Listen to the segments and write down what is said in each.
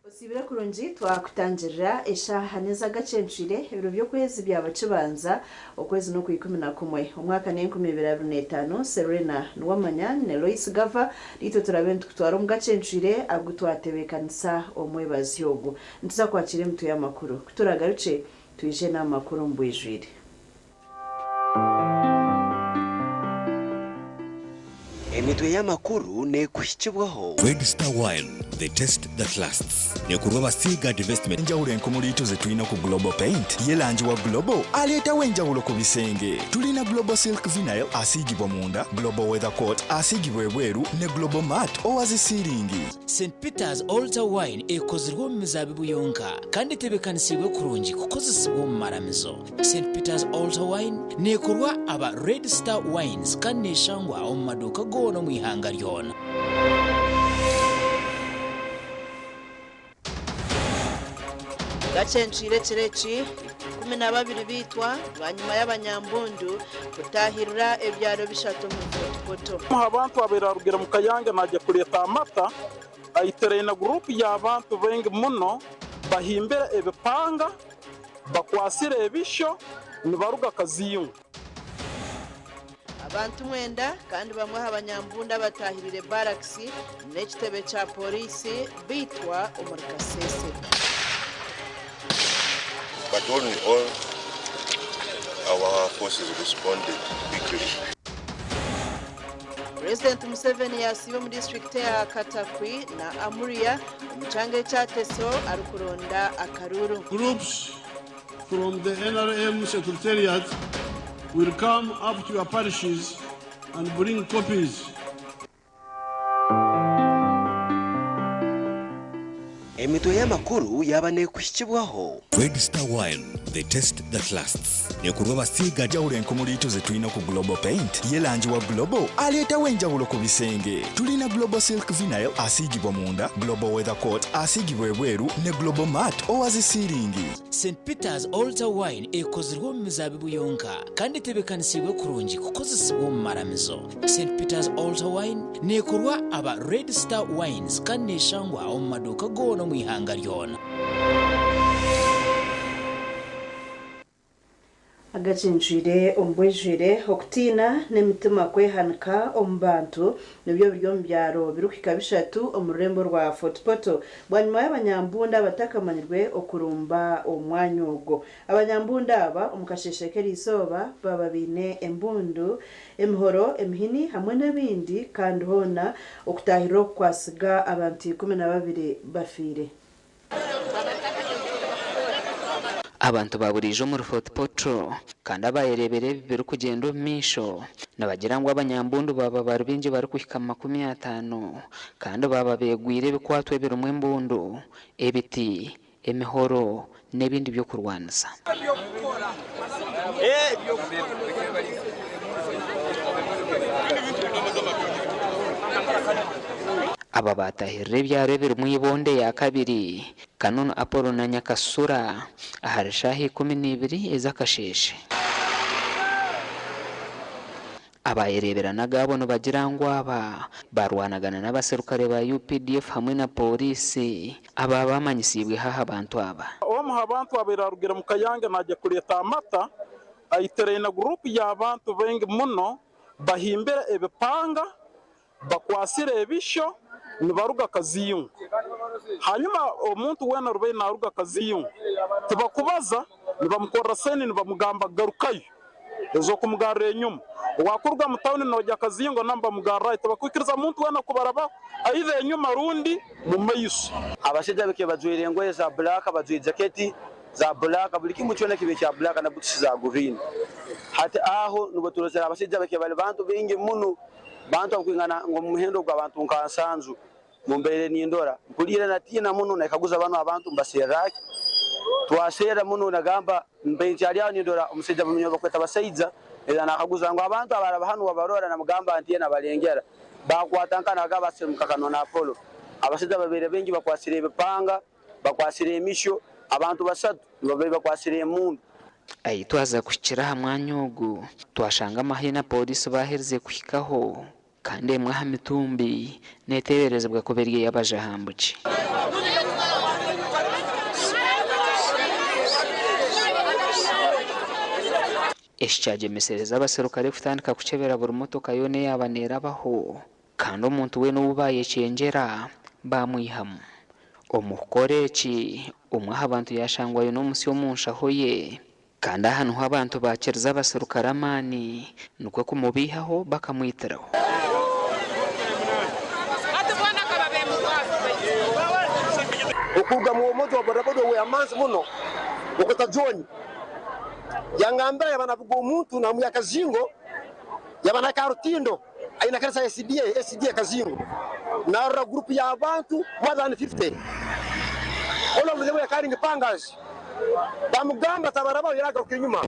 Osiibire kurungi twakutangirira eshaaha n'ez'agacencwire ebiro by'okwezi byaba kibanza okwezi n'okwikumi na kumwe omwaka n'enkumi ibiri abiri n'etaano Serena Nuwamanya ne Lois Gava naitwe turabe nitukutwara omu gacencwire agu twatebeekanisa omwebazyo ogu. Nituza kwakira emitwe y'amakuru ku turagarukye twije n'amakuru omu bwijwire. Emitwe y'amakuru neekuhikibwaho. Red Star Wine, the taste that lasts. Neekorwa aba Seaguard Investment. Enjawulo enkumuliitu ze tulina ku Global Paint ye langi wa Global aleetawo enjawulo ku bisenge. Tulina Global Silk Vinyl asiigibwa munda, Global Weather Coat asiigibwa ebweru ne Global Matte owa zi siiringi. St Peter's Altar Wine ekozirwe omu mizaabibu yonka kandi etebeekanisiibwe kurungi kukozesibwa omu maramizo. St Peter's Altar Wine neekorwa aba Red Star Wines kandi neeshangwa omu maduuka goona omu ihanga ryona. Gacencwire ekiro eki, 12 baitwa bwanyima y'abanyambundu kutaahirira ebyaro bishatu omuri Fort Portal. Omwe aha bantu abaire arugire omu ka yange naija kureeta amata, aitiraine guruupu y'abantu baingi muno bahimbire ebipanga, bakwatsire ebisho nibaruga Kazingo. Abantu mwenda kandi bamwe aha banyambundu abataahirire barakisi n'ekitebe kya Pooriisi baitwa omuri Kasese. But all in all, our forces responded quickly. Purezidenti Museveni yaasiiba omu disiturikiti eya Katakwi na Amuria omu kyanga ekya Teso arikuronda akaruuru. Groups from the NRM Secretariat will come up to your parishes and bring copies. Emitwe y'amakuru yaaba neekuhikibwaho. Red Star Wine, the taste that lasts. Neekorwa aba Seaguard. Enjawulo enkumuliitu ze tulina ku Global Paint ye langi wa Global aleetawo enjawulo ku bisenge. Tulina Global Silk Vinyl asiigibwa munda, Global Weather Coat asiigibwa ebweru ne Global Matte owa zi siiringi. St Peter's Altar Wine ekozirwe omu mizaabibu yonka kandi etebeekanisiibwe kurungi kukozesibwa omu maramizo. St Peter's Altar Wine neekorwa aba Red Star Wines kandi neeshangwa omu maduuka goona omu ihanga ryona. Agacencwire omu bwijwire, okutiina n'emitima kwehanika omu bantu nibyo biri omu byaro birikuhika bishatu omu rurembo rwa Fort Portal bwanyima y'abanyambunda abatakamanyirwe okurumba omwanya ogwo. Abanyambunda aba omu kasheeshe k'eriizooba baaba baine embundu, emihoro, emihini hamwe n'ebindi kandi hoona okutaahirira oku kwasiga abantu 12 bafiire. Abantu ba buriijo omuri Fort Portal kandi abayereebera ebi birikugyenda omu maisho nibagira ngu abanyambundu baaba bari baingi barikuhika 50 kandi baaba beegwire ebikwatwa ebirimu embundu, ebiti, emihoro n'ebindi by'okurwanisa. Aba baatahirira ebyaro ebirimu Ibonde ya kabiri, Kanono Apollo na Nyakasura ahari shaaha 12 ez'akasheeshe. Abayereebera n'agaabo nibagira ngu aba barwanagana n'abaserukare ba UPDF hamwe na Pooriisi aba bamanyisiibweho aha bantu aba. Omwe aha bantu abaire arugire omu ka yange naija kureeta amata, aitiraine guruupu y'abantu baingi muno bahimbire ebipanga, bakwatsire ebisho nibaruga Kazingo. Hanyuma omuntu weena orubaire naaruga Kazingo tibakubaza, nibamukorera saini nibamugamba garukayo. Ez'okumugarra enyuma. Wakuruga mu tawuni nogya Kazingo nabo nibamugarrayo. Tibakwikiriza muntu weena kubarabaho either enyuma rundi mu maiso. Abashaija bakaba bajwaire engoye za black, bajwaire jaketi za black, buri kimwe kyona kibaire kya black na butusi za green. Hati aho nibwo turozire abashaija bakaba bari bantu baingi muno, bantu abakwingana ngu omuhendo gw'abantu nka nsanju. Mumbaire nindora, mpuriire natiina muno, nekaguza banu abantu nibaserra ki? Twaserra muno nagamba mbaire nkyari aho nindora omusaija bamanya bakweta basaija, ela nakaguza ngu abantu abaraba hanu wabarora namugamba nti nabalengera. Bakwata nka nagamba asirimuka Kanona Apollo. Abasaija babaire baingi bakwasire ebipanga, bakwasire emisyo, abantu basatu nibabaire bakwasire emundu. Ahi twaza kuhikira aha mwanya ogu, twashanga amahe na pooriisi baaherize kuhikaho kandi emwe aha mitumbi neeteeberezibwa kuba eri ey'abajahambuki. Eki kyagyemesereza abaserukare kutandika kukyebera buri motoka yoona eyaaba neerabaho kandi omuntu weena ou baayekyengyera baamwihamu. Omu kukora eki, omwe aha bantu yaashangwa aine omusyo omu nshaho ye kandi aha niho abantu baakirize abaserukare amaani nikwo kumubeihaho bakamwitiraho. Okuruga mwomojo wa bodaboda oweamanzi muno okweta John yangambira yaba navuga omuntu namwiha Kazingo yaba nahika aha rutindo aine akanisa ya SDA, SDA Kazingo narora group y'abantu more than 50 all of them were carrying pangas bamugamba tabarabaho yaragaruka enyuma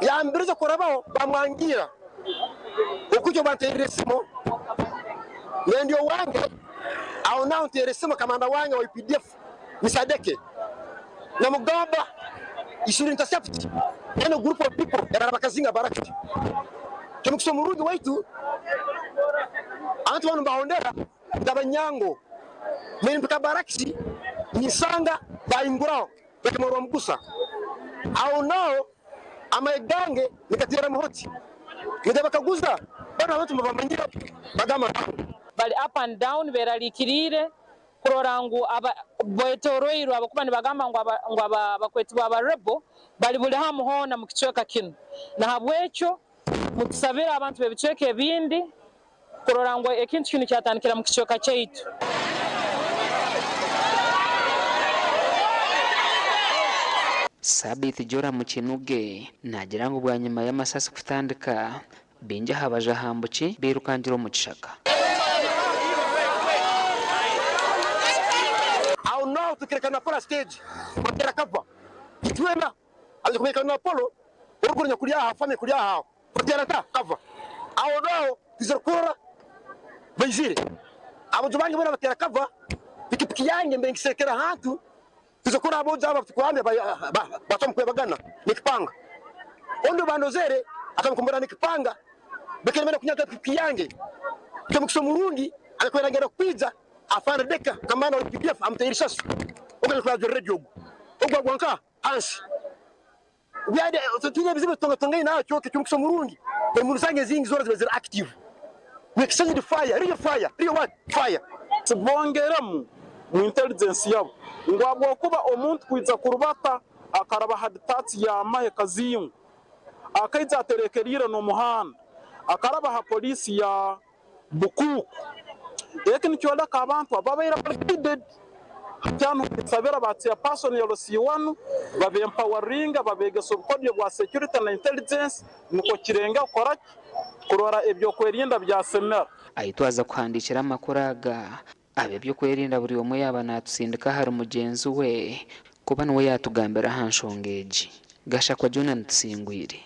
yambirize kurabaho bamwangira okukyo banterire esimu nendi owange aho naho nteera esimu kamanda wange wa UPDF Misadeke namugamba you should intercept any group of people eraraba Kazinga Barracks. Kyomukisa omurungi waitu abantu banu nibahondera ndabanyango nempika Barracks ninsanga bayinguraho bakemorwa Rwamugusa aho naho amahe gange nigateera muhoti nigabakaguza banu abantu mubamanyire bagamba nangwa. Bari up and down berarikiriire kurora ngu betoroirwe ahabw'okuba nibagamba ngu abakwetibwa aba rebel bari buri hamu hoona omu kicweka kinu. Nahabwekyo mutusabire abantu b'ebicweka ebindi kurora ngu ekintu kinu kyatandikira omu kicweka kyaitu. Sabiiti Joram Kinuge naagira ngu bwanyima y'amasasi kutandika, baingi aha bajahambuki bairukangira omu kishaka. Aho naho tukerekana Apolo aha stage batera cover itwena aza kumenyekana na Apolo oruguru nyakuri aha family kuri aha batera nka cover aho naho twizire kurora baizire abojo bange bona batera cover pikipiki yange mbe ngiserekera ahantu Tuza kuri abojo aba tukuhamya batwamu kwebagana n'ekipanga. Ondi obandozere akamukombora n'ekipanga bekeremera kunyaga pikipiki yange. Kyomukisa omurungi akakwerangera kwija afande Deka kamanda wa UPDF amuteire risasi ogu anyakurajura radio ogu. Ogu agwa nka hansi. Twine ebizibu ebitungatungaine aha kyoka ekyomukisa omurungi emundu zange ezingi zona ziba ziri active. We exchanged fire, real fire, real what? Fire. Tibongeremu mu intelligence yabo ngu ahabw'okuba omuntu kwija kurubata akaraba aha ditaatsi y'amahe Kazingo akaija aterekereire n'omuhanda akaraba aha poliisi ya Bukuuku. Eki nikyoreka abantu ababaire bari guided. Hati hanu ninsabira ba chairperson LC1 babe empoweringa babegese obukodyo bwa security na intelligence nikwo kirenge kukora ki? Kurora ebyokwerinda byasemera. Ahi twaza kuhandiikira amakuru aga, ab'ebyokwerinda buri omwe yaaba naatusindika ahari mugyenzi we kuba niwe yaatugambira aha nshonga egi. Gashakwa Jonan Tusingwire.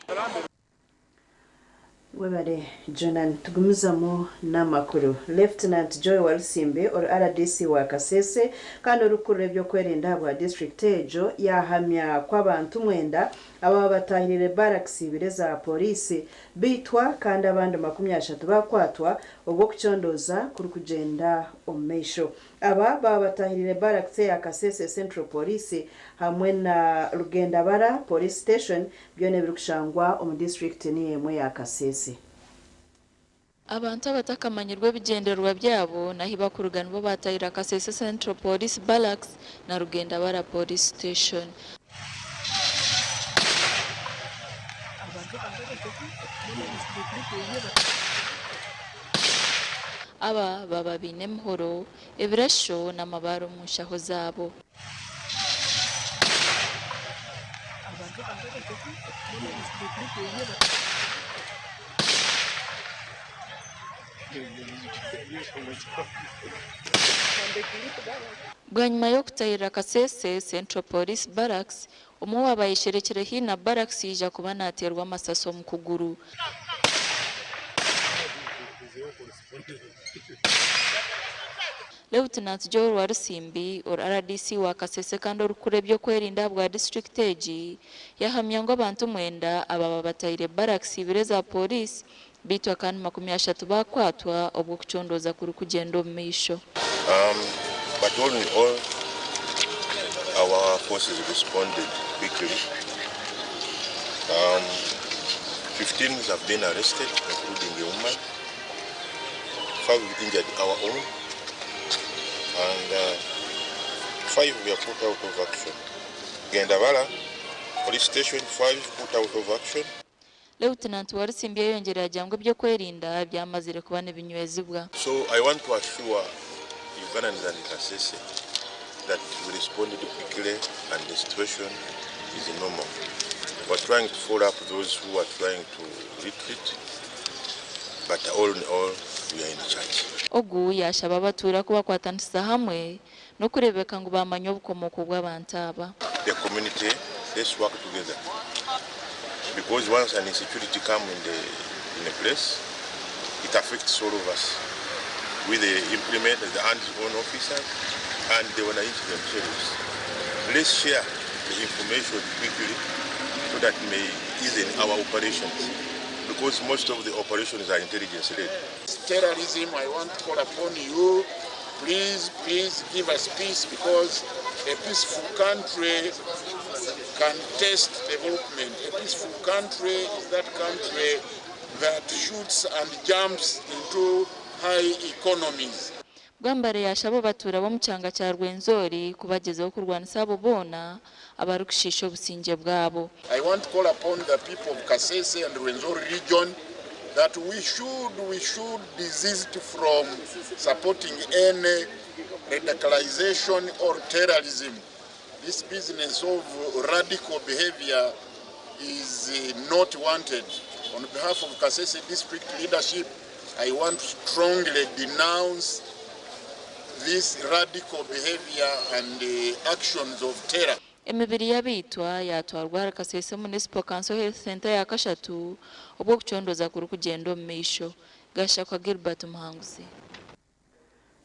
Webare Jonan. Tugumizamu n'amakuru. Lieutenant Joy Walusimbi ori rdc wa Kasese kandi orikukurira eby'okwerinda ahabwa disiturikiti egyo yaahamya ku abantu mwenda ababa bataahiriire barracks ibiri eza pooriisi baitwa kandi abandi 30 baakwatwa obwo okucondooza kurikugyenda omu maisho. Aba baaba batahirire barracks eya Kasese Central Police hamwe na Rugendabara Police Station byona ebirikushangwa omu disiturikiti niyo emwe ya Kasese. Abantu abatakamanyirwe ebigyendererwa byabo n'ahi bakuruga nibo baatahirira Kasese Central Police Barracks na Rugendabara Police Station. Aba baba baine emihoro, ebirasho n'amabaare omu nshaho zaabo. Bwanyima y'okutahirira Kasese Central Police Barracks, omwe owaaba ayesherekire haihi na barracks yaija kuba nateerwa amasasi omu kuguru. Lieutenant Joel Walusimbi, ori rdc wa Kasese kandi orikukura eby'okwerinda ahabwa disiturikiti egi, yahamya ngu abantu mwenda abaaba bataire barracks ibiri eza Pooriisi beitu akandi 30 baakwatwa obwo okucondooza kurikugyenda omu maisho. Um, but all in all, our forces responded quickly. 15 have been arrested, including a woman. 5 injured our own, and 5 were put out of action. Gendabala police station, 5 put out of action. Lieutenant Walusimbi yayongyera yaagira ngu eby'okwerinda byamazire kuba nibinywezibwa. So I want to assure Ugandans and Kasese that we responded quickly and the situation is normal. We're trying to follow up those who are trying to retreat, but all in all, we are in charge. Ogu yaashaba abatuura kubakwatanisiza hamwe n'okureebeka ngu baamanya obukomooko bw'abantu aba. The community, let's work together. Because once an insecurity comes in a place, it affects all of us. With the implement, the hands-on officers, and the wananchi themselves. Let's share the information quickly so that may ease our operations, because most of the operations are intelligence-led. Terrorism, I want to call upon you, please, please give us peace, because a peaceful country can test development. A peaceful country is that country that shoots and jumps into high economies. Bwambare yashaba abatuura b'omu kyanga kya Rwenzori kubagyezaho kurwanisa abo boona abarikushiisha obusingye bwabo. I want to call upon the people of Kasese and Rwenzori region that we should desist from supporting any radicalization or terrorism. This business of radical behavior is not wanted. On behalf of Kasese district leadership, I want to strongly denounce this radical behavior and the actions of terror. Emibiri y'abaitwa yatwarwa ahari Kasese Municipal Council Health Centre ya kashatu obwo okucondooza kurikugyenda omu maisho. Gashakwa Gilbert Muhanguzi.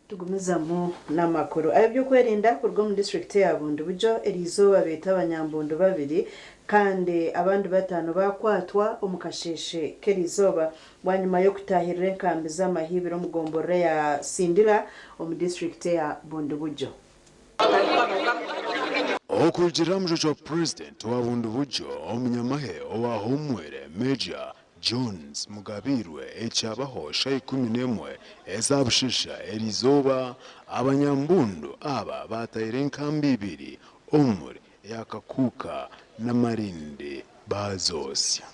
Tugumizamu n'amakuru ay'ebyokwerinda kuruga omu disitulikiti ya Bundibugyo. Eriizooba beeta abanyambundu babiri kandi abandi bataano bakwatwa omu kasheeshe k'eriizooba bwanyuma y'okutahirira enkambi z'amahibiro omu gomborora ya Sindira omu disitulikiti ya Bundibugyo. Okurugiirira omujojo wa purezidenti wa Bundibugyo, omunyamahe owahumwire Major Jones Mugabirwe, ekyabaho shaaha 11 ezabushisha eriizooba, abanyambundu aba batahire enkambi ibiri omuri eyakakuuka n'amarindi bazosya.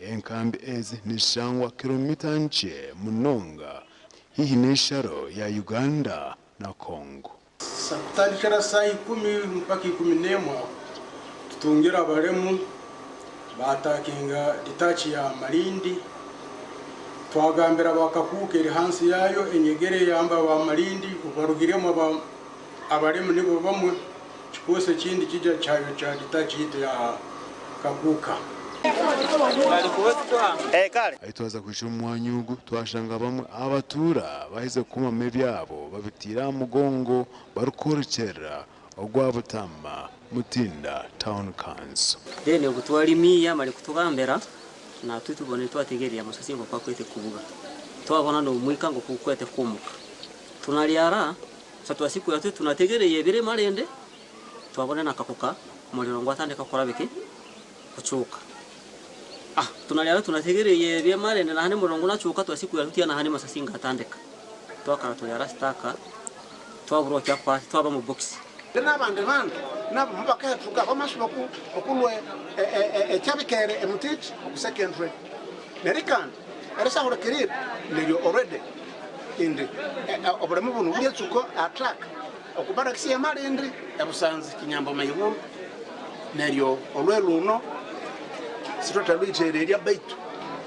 Enkambi ezi nizishangwa kilomita nkye munonga haihi n'ensharo ya Uganda na Congo. Kutandikira saa 10 mpaka 11 aho tutungira abaremu batakinga detach ya Malindi. Twagambira bakakuka eri hansi yayo enyegere yamba ba Malindi barugiremu abaremu nibo bamwe kikose ekindi kijya cyayo cya detach yitu ya Kakuka. Ahi twaza kwishura omu mwanya ogu twashanga bamwe abatuura baheze kumama ebyabo babitiire aha mugongo barikworekyera ogwa Butama Mutinda Town Council. Then ogu twarimiya mali kutugambira natwe tubone twategereye amasasi ngo kwakwete kubuga twabona nomwika ngo kukwete kumuka tunalyara sa twasiku yatwe tunategereye ebire malende twabona nakakuka omuliro ngo atandika kukora biki kucuka tunalyara tunategereye ebye malende nahane muliro ngo nacuka twasiku yatwe nahane masasi ngatandika twakara tulyara staka twaburwa kyakwata twaba mu box. N'abandi bandi Nabo bakethuka bamasuba okulwe ekyabikere emutiki oku secondary. Neryo kandi erisahurikirira neryo already indi obulemu bunu bulyetsuka attack oku barracks ye Malindi ebusanzi Kinyambo Maiguru. Neryo olwe luno sithwathalwithererya baitu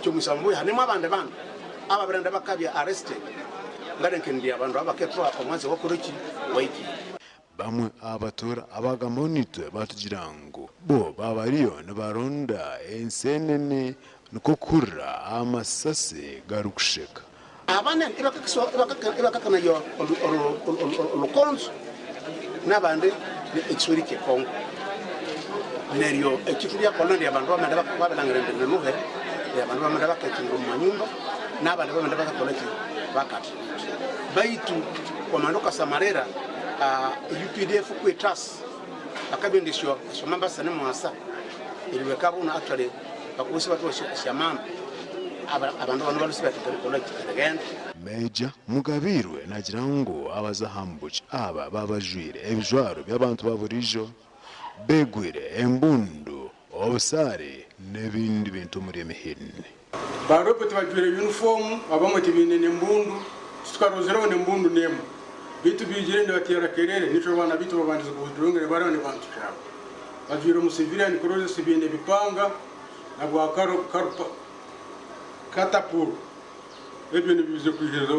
kyomwisa mbuya hanemu abandi bandu ababirenda bakabya arrested ngalenkendi abandu abakethwa omwanzi wakoreki waiki. Bamwe aha batuura abagambaho naitwe batugira ngu bo baaba bariyo nibaronda ensenene nikwo kuhurira amasasi garikusheka. Abanene ibakakanaya olukonzo n'abandi ekisweri ky'ekongo. Neryo eki turyakola ndi abandu bamenda babilangira indi ninuhe, abandu bamenda bakekinga omu manyumba n'abandi bamenda bakakola ki bakatirita. Baitu wamanda okasamarira UPDF kwetasi akabindi syo mamba sane mwasa ilibeka buna actually bakusi batu sya mamba abantu bano balusi batukola kigenda. Major Mugabirwe nagira ngu abazahambuki aba babajwire ebijwaro by'abantu ba burijo begwire embundu obusare n'ebindi bintu muri emihini. Barope tibajwire uniform abamwe tibine n'embundu tukarozereho n'embundu nemu bitu bijire ndibatera kerere nico bana bitu babandiza kudurungere bari ni bantu cyabo bajwire mu civilian clothes sibine bipanga na bwa karo katapul ebyo nibize kuheza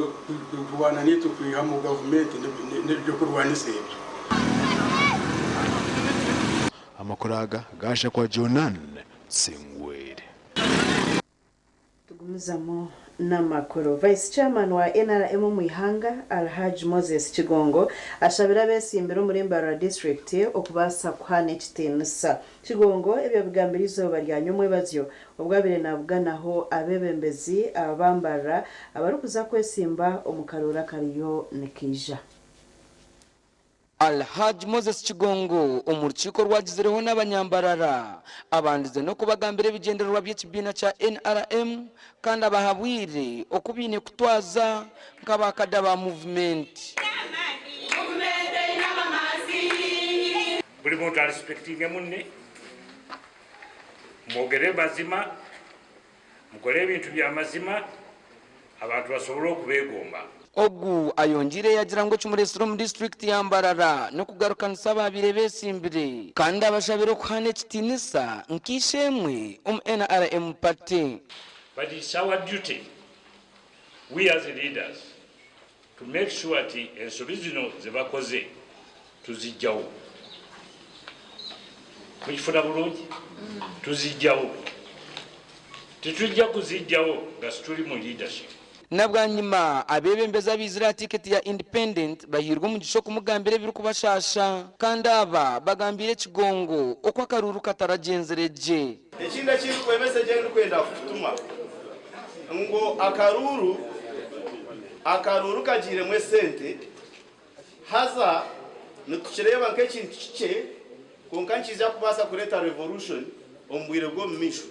kurwana nitu kwiha mu government n'ibyo kurwanisa ebyo. Amakuru aga gasha kwa Jonan Singwere. Tugumizamo n'amakuru. Vice Chairman wa NRM mu ihanga Alhaji Moses Kigongo ashabira abesimbira omuri Mbarara district okubaasa kuhana ekitiinisa. Kigongo ebyo bigambira izooba rya nyomwebazyo obwabire nabuganaho abebembezi abambarara abarikuza kwesimba omu karoora kariyo nikiija. Alhaji Moses Kigongo omu rukiiko rwagizireho n'abanyambarara abandize n'okubagambira ebigendererwa by'ekibiina kya NRM kandi abahabwire oku biine kutwaza nk'abakada ba movement. Buli muntu arespectinge munne, mwogere mazima, mukole ebintu bya mazima, abantu basobole okubeegomba. Ogu ayongire yagira ngu ekimuresire omu disitulikiti ya Mbarara n'okugarukanisa ababire besimbire kandi abashabire okuhana ekitiinisa nk'ishemwe omu NRM party. But it's our duty, we as leaders, to make sure nti ensobi zino ze bakoze tuzijjawo. Mukifuna bulungi? Tuzijjawo. Tetujja kuzijjawo nga situli mu leadership. Nabwanyima abebembezi abizira tiketi ya independent bahirwa omugisha okumugambira ebirikubashasha kandi aba bagambire ekigongo okwo akaruru kataragenzire gye. Ekindi ekirikwemesa egyendikwenda kutuma ngu akaruru kagiiremu esente haza nitukireeba nk'ekintu kikye kwonka nikiija kubaasa kureeta revolution omu bwire bw'omu maisho.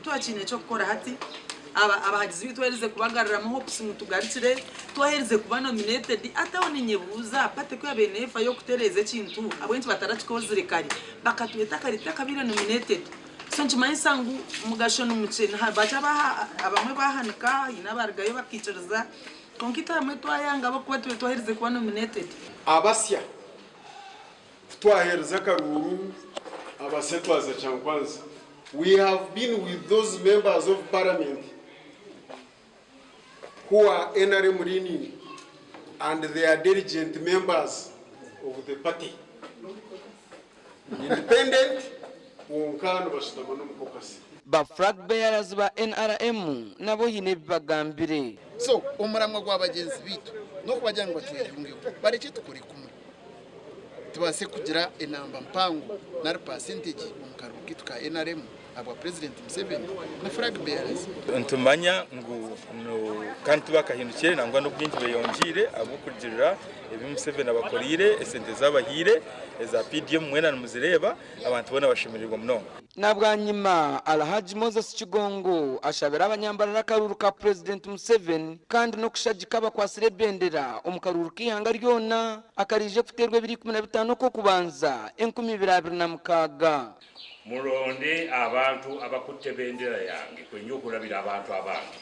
Twakine eky'okukora hati abahagizi bitu twaherize kubagaruramu hopes ngu tugarukire twaherize kuba nominated ataho ninyebuuza pate ku yabaire neefayo okutereeza ekintu ahabw'enki batarakikozire kare bakatweta kare takabaire nominated. So nikimanyisa ngu omugasho ni mukye bakya abamwe bahanika haine abarugayo bakaikiriza kwonka itwe abamwe twayanga ahabw'okuba tube twaherize kuba nominated. Abasya kutwahereza akaruru abasya twaza Kyankwanzi. We have been with those members of parliament who are NRM leaning and they are diligent members of the party. Independent, wonka nibashutama n'omukokasi. Ba flag bearers ba NRM nabo hine ebibagambire. So omuramwa gwa bagenzi bitu n'okubagira ngu batweyungeho bareke tukore kumwe tubase kugira enamba mpango nari percentage omu karuru kitu ka NRM abwa President Museveni na flag bearers. Ntumanya ngu kandi tubakahindukire nangwa n'obwingi beyongiire abw'okugirira ebi Museveni abakorire esente zabahire eza PDM mwena nimuzireeba abantu boona bashemererwa munonga. Na bwanyima, Alhaji Moses Kigongo ashabire abanyambarara akaruuru ka Purezidenti Museveni kandi n'okushagika abakwatsire ebendera omu karuuru k'eihanga ryona akaraije kuteerwa ebiro 15 Okw'okubanza, 2026. Mulonde abantu abakutte bendera yange kwenja okulabira abantu abange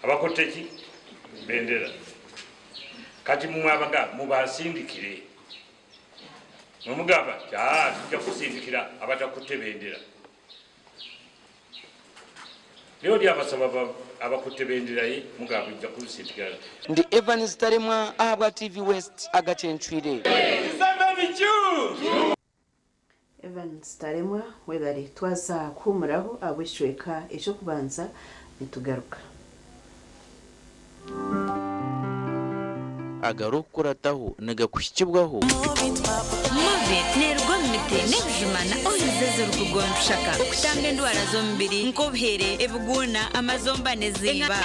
abakutte ki bendera kati mumwe abaga mubasindikire mwemugamba nti aa tujja kusindikira abatakutte bendera naye oli abasaba abakutte bendera ye mugamba tujja kusindikira. Ndi Evans Taremwa ahabwa TV West agacencwire. Evans Taremwa webare twaza kuhumuraho ahabw'ekicweka eky'okubanza nitugaruka. Agarikukurataho nigakuhikibwaho. Movit neeruga omu miti n'ebijuma na oils ezirikugondushaka okutamba endwara z'omubiri nk'obuhere, ebiguuna, amazomba n'ezimba.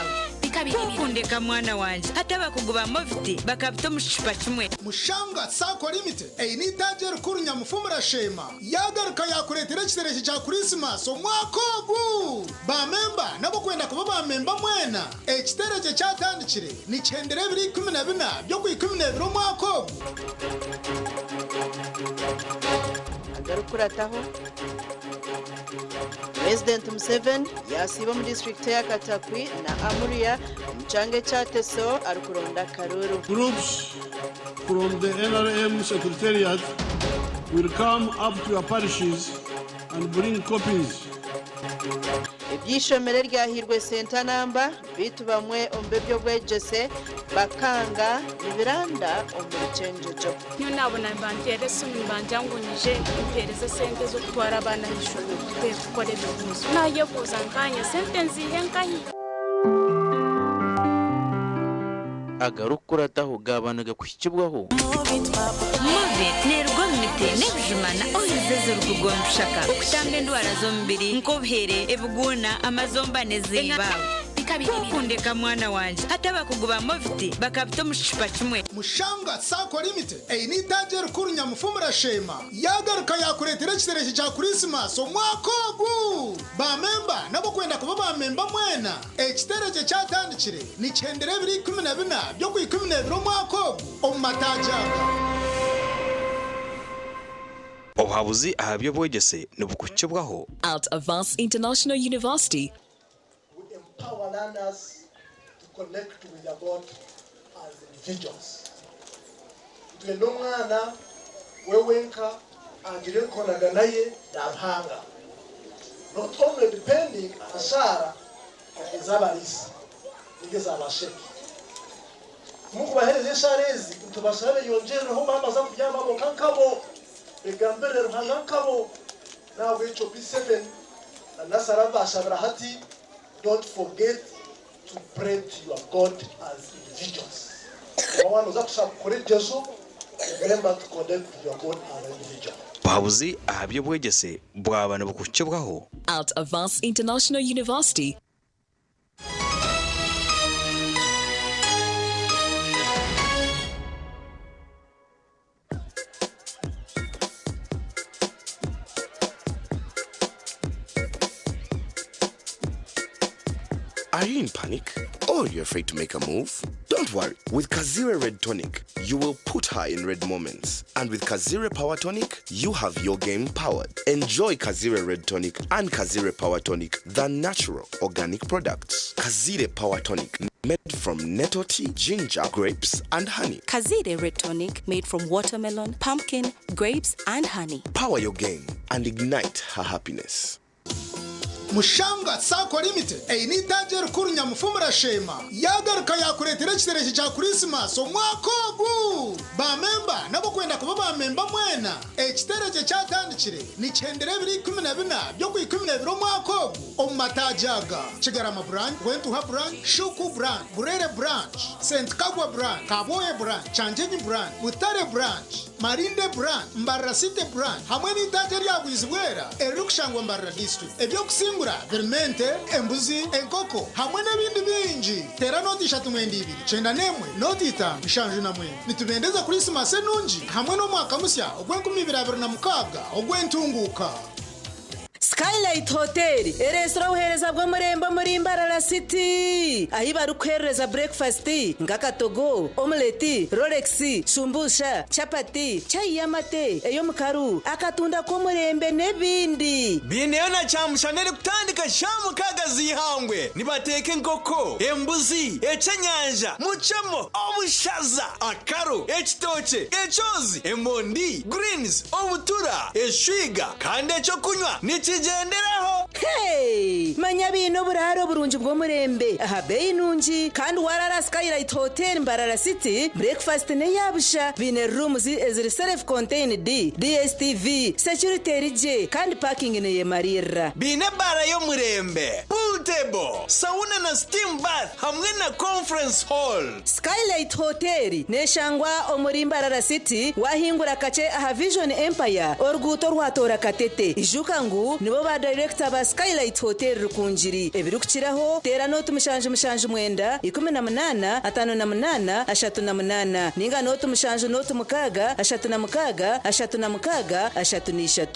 Ku okundeka mwana wangye, hati abakugu ba Movit bakabita omu kicupa kimwe. Mushanga Sacco Limited eine eitaagi erikuru Nyamufumura Sheema yaagaruka yaakureetera ekiterekye kya Kurisimasi omwaka ogu! Ba memba n'ab'okwenda kuba ba memba mwena, ekiterekye kyatandikire nikihendera ebiro 14 by'Okwikumineebiri omwaka ogu. Agarikukurataho, Purezidenti Museveni yaasiiba omu disiturikiti eya Katakwi na Amuria omu kyanga ekya Teso arikuronda akaruuru. Groups from the NRM Secretariat will come up to your parishes and bring copies. Eby'eishomero eryahairwe Ssentanamba beitu bamwe omu b'eby'obwegyese bakanga nibiranda omu rukyengyegyo. Nyowe naabona nibanteera esimu nibangira ngu nyije mpeereze esente z'okutwara abaana aha ishomero kukora ebibuuzo. Naayebuuza nkaanye sente nziihe nkahi? Agarikukurataho gaaba nigakuhikibwaho. Movit neeruga omu miti n'ebijuma na oils ezirikugondushaka okutamba endwara z'omubiri nk'obuhere, ebiguuna, amazomba n'ezimba. Ku okundeka mwana wangye, hati abakugu ba Movit bakabita omu kicupa kimwe. Mushanga Sacco Limited eine eitaagi erikuru Nyamufumura Sheema yaagaruka yaakureetera ekiterekye kya Kurisimasi omwaka ogu! Ba memba n'ab'okwenda kuba ba memba mwena, ekiterekye kyatandikire nikihendera ebiro 14 by'Okwikumineebiri omwaka ogu omu mataagi aga. Obuhabuzi aha by'obwegyese nibukuhikibwaho. At Avance International University, We empower learners to connect with their God as individuals. Nitwenda omwana we wenka agire enkoragana ye na Ruhanga, not only depending aha shaara ez'abariisa ninga eza ba sheikh. Timukubaheereza eshaara ezi, nitubashaba beyongyerereho baamaza kubyama bonka nkabo, begambirire Ruhanga nkabo. N'ahabw'ekyo P7 na Nasara baashabira hati, don't forget to pray to your God as individuals. Waaba nooza kushaba kukora egyezo, remember to connect with your God as an individual. Obuhabuzi aha by'obwegyese bwaba nibukuhikibwaho. At Avance International University, Are you in panic? Or you're afraid to make a move? Don't worry. With Kazire Red Tonic, you will put her in red moments. And with Kazire Power Tonic, you have your game powered. Enjoy Kazire Red Tonic and Kazire Power Tonic, the natural organic products. Kazire Power Tonic, made from nettle tea, ginger, grapes, and honey. Kazire Red Tonic made from watermelon, pumpkin, grapes, and honey. Power your game and ignite her happiness. Mushanga Sacco Limited eine eitaagi erikuru Nyamufumura Sheema yaagaruka yaakureetera ekiterekye kya Kurisimasi omwaka ogu! Ba memba n'ab'okwenda kuba ba memba mwena, ekiterekye kyatandikire nikihendera ebiro 14 by'Okwikumineebiri omwaka ogu omu. Omu mataagi aga, Kigarama Branch, Rwentuha Branch, Shuku Branch, Burere Branch, St Kagwa Branch, Kabwohe Branch, Kyanjenyi Branch, Butare Branch, Malinde Branch, Mbarara City Branch hamwe n'eitaagi erya Bwizibwera eririkushangwa Mbarara District. Eby'okusingura birimu ente, embuzi, enkoko hamwe n'ebindi bingi. Teera nooti 39 91 nooti 5 79. Nitubendeza Kurisimasi enungi hamwe n'omwaka musya ogw'enkumibiri abiri na mukaaga ogw'entunguuka. Skylight Hotel ereetsire obuheereza bw'omurembe omuri Mbarara City ahi barikuheereza breakfast nk'akatogo, omelette, rolex, shumbusha, chapati, chai y'amate, ey'omukaru, akatunda k'omurembe n'ebindi. Biineyo na kyamushana erikutandika shaaha 6 z'eihangwe. Nibateeka enkoko, embuzi, ekyenyanja, mucemo, obushaza, akaro, ekitookye, ekyozi, emondi, greens, obutura, eshwiga kandi ekyokunywa nikigyenderaho. Hey! Manya biine oburaaro burungi bw'omurembe aha beeyi nungi kandi warara Skylight Hotel Mbarara City breakfast n'eyabusha. Biine rooms eziri self contained, DSTV, security eri gye kandi parking neyemariirira. Biine ebaara y'omurembe, pool table, sauna na steam bath hamwe na conference hall. Skylight Hotel neshangwa omuri Mbarara City wahingura kakye aha Vision Empire oruguuto rwatora Katete. Ijuka ngu nibo ba director ba Skylight Hotel Rukungiri. Ebirikukiraho teera nooti 779 18 58 38 ninga nooti 7 nooti 6 36 36 33.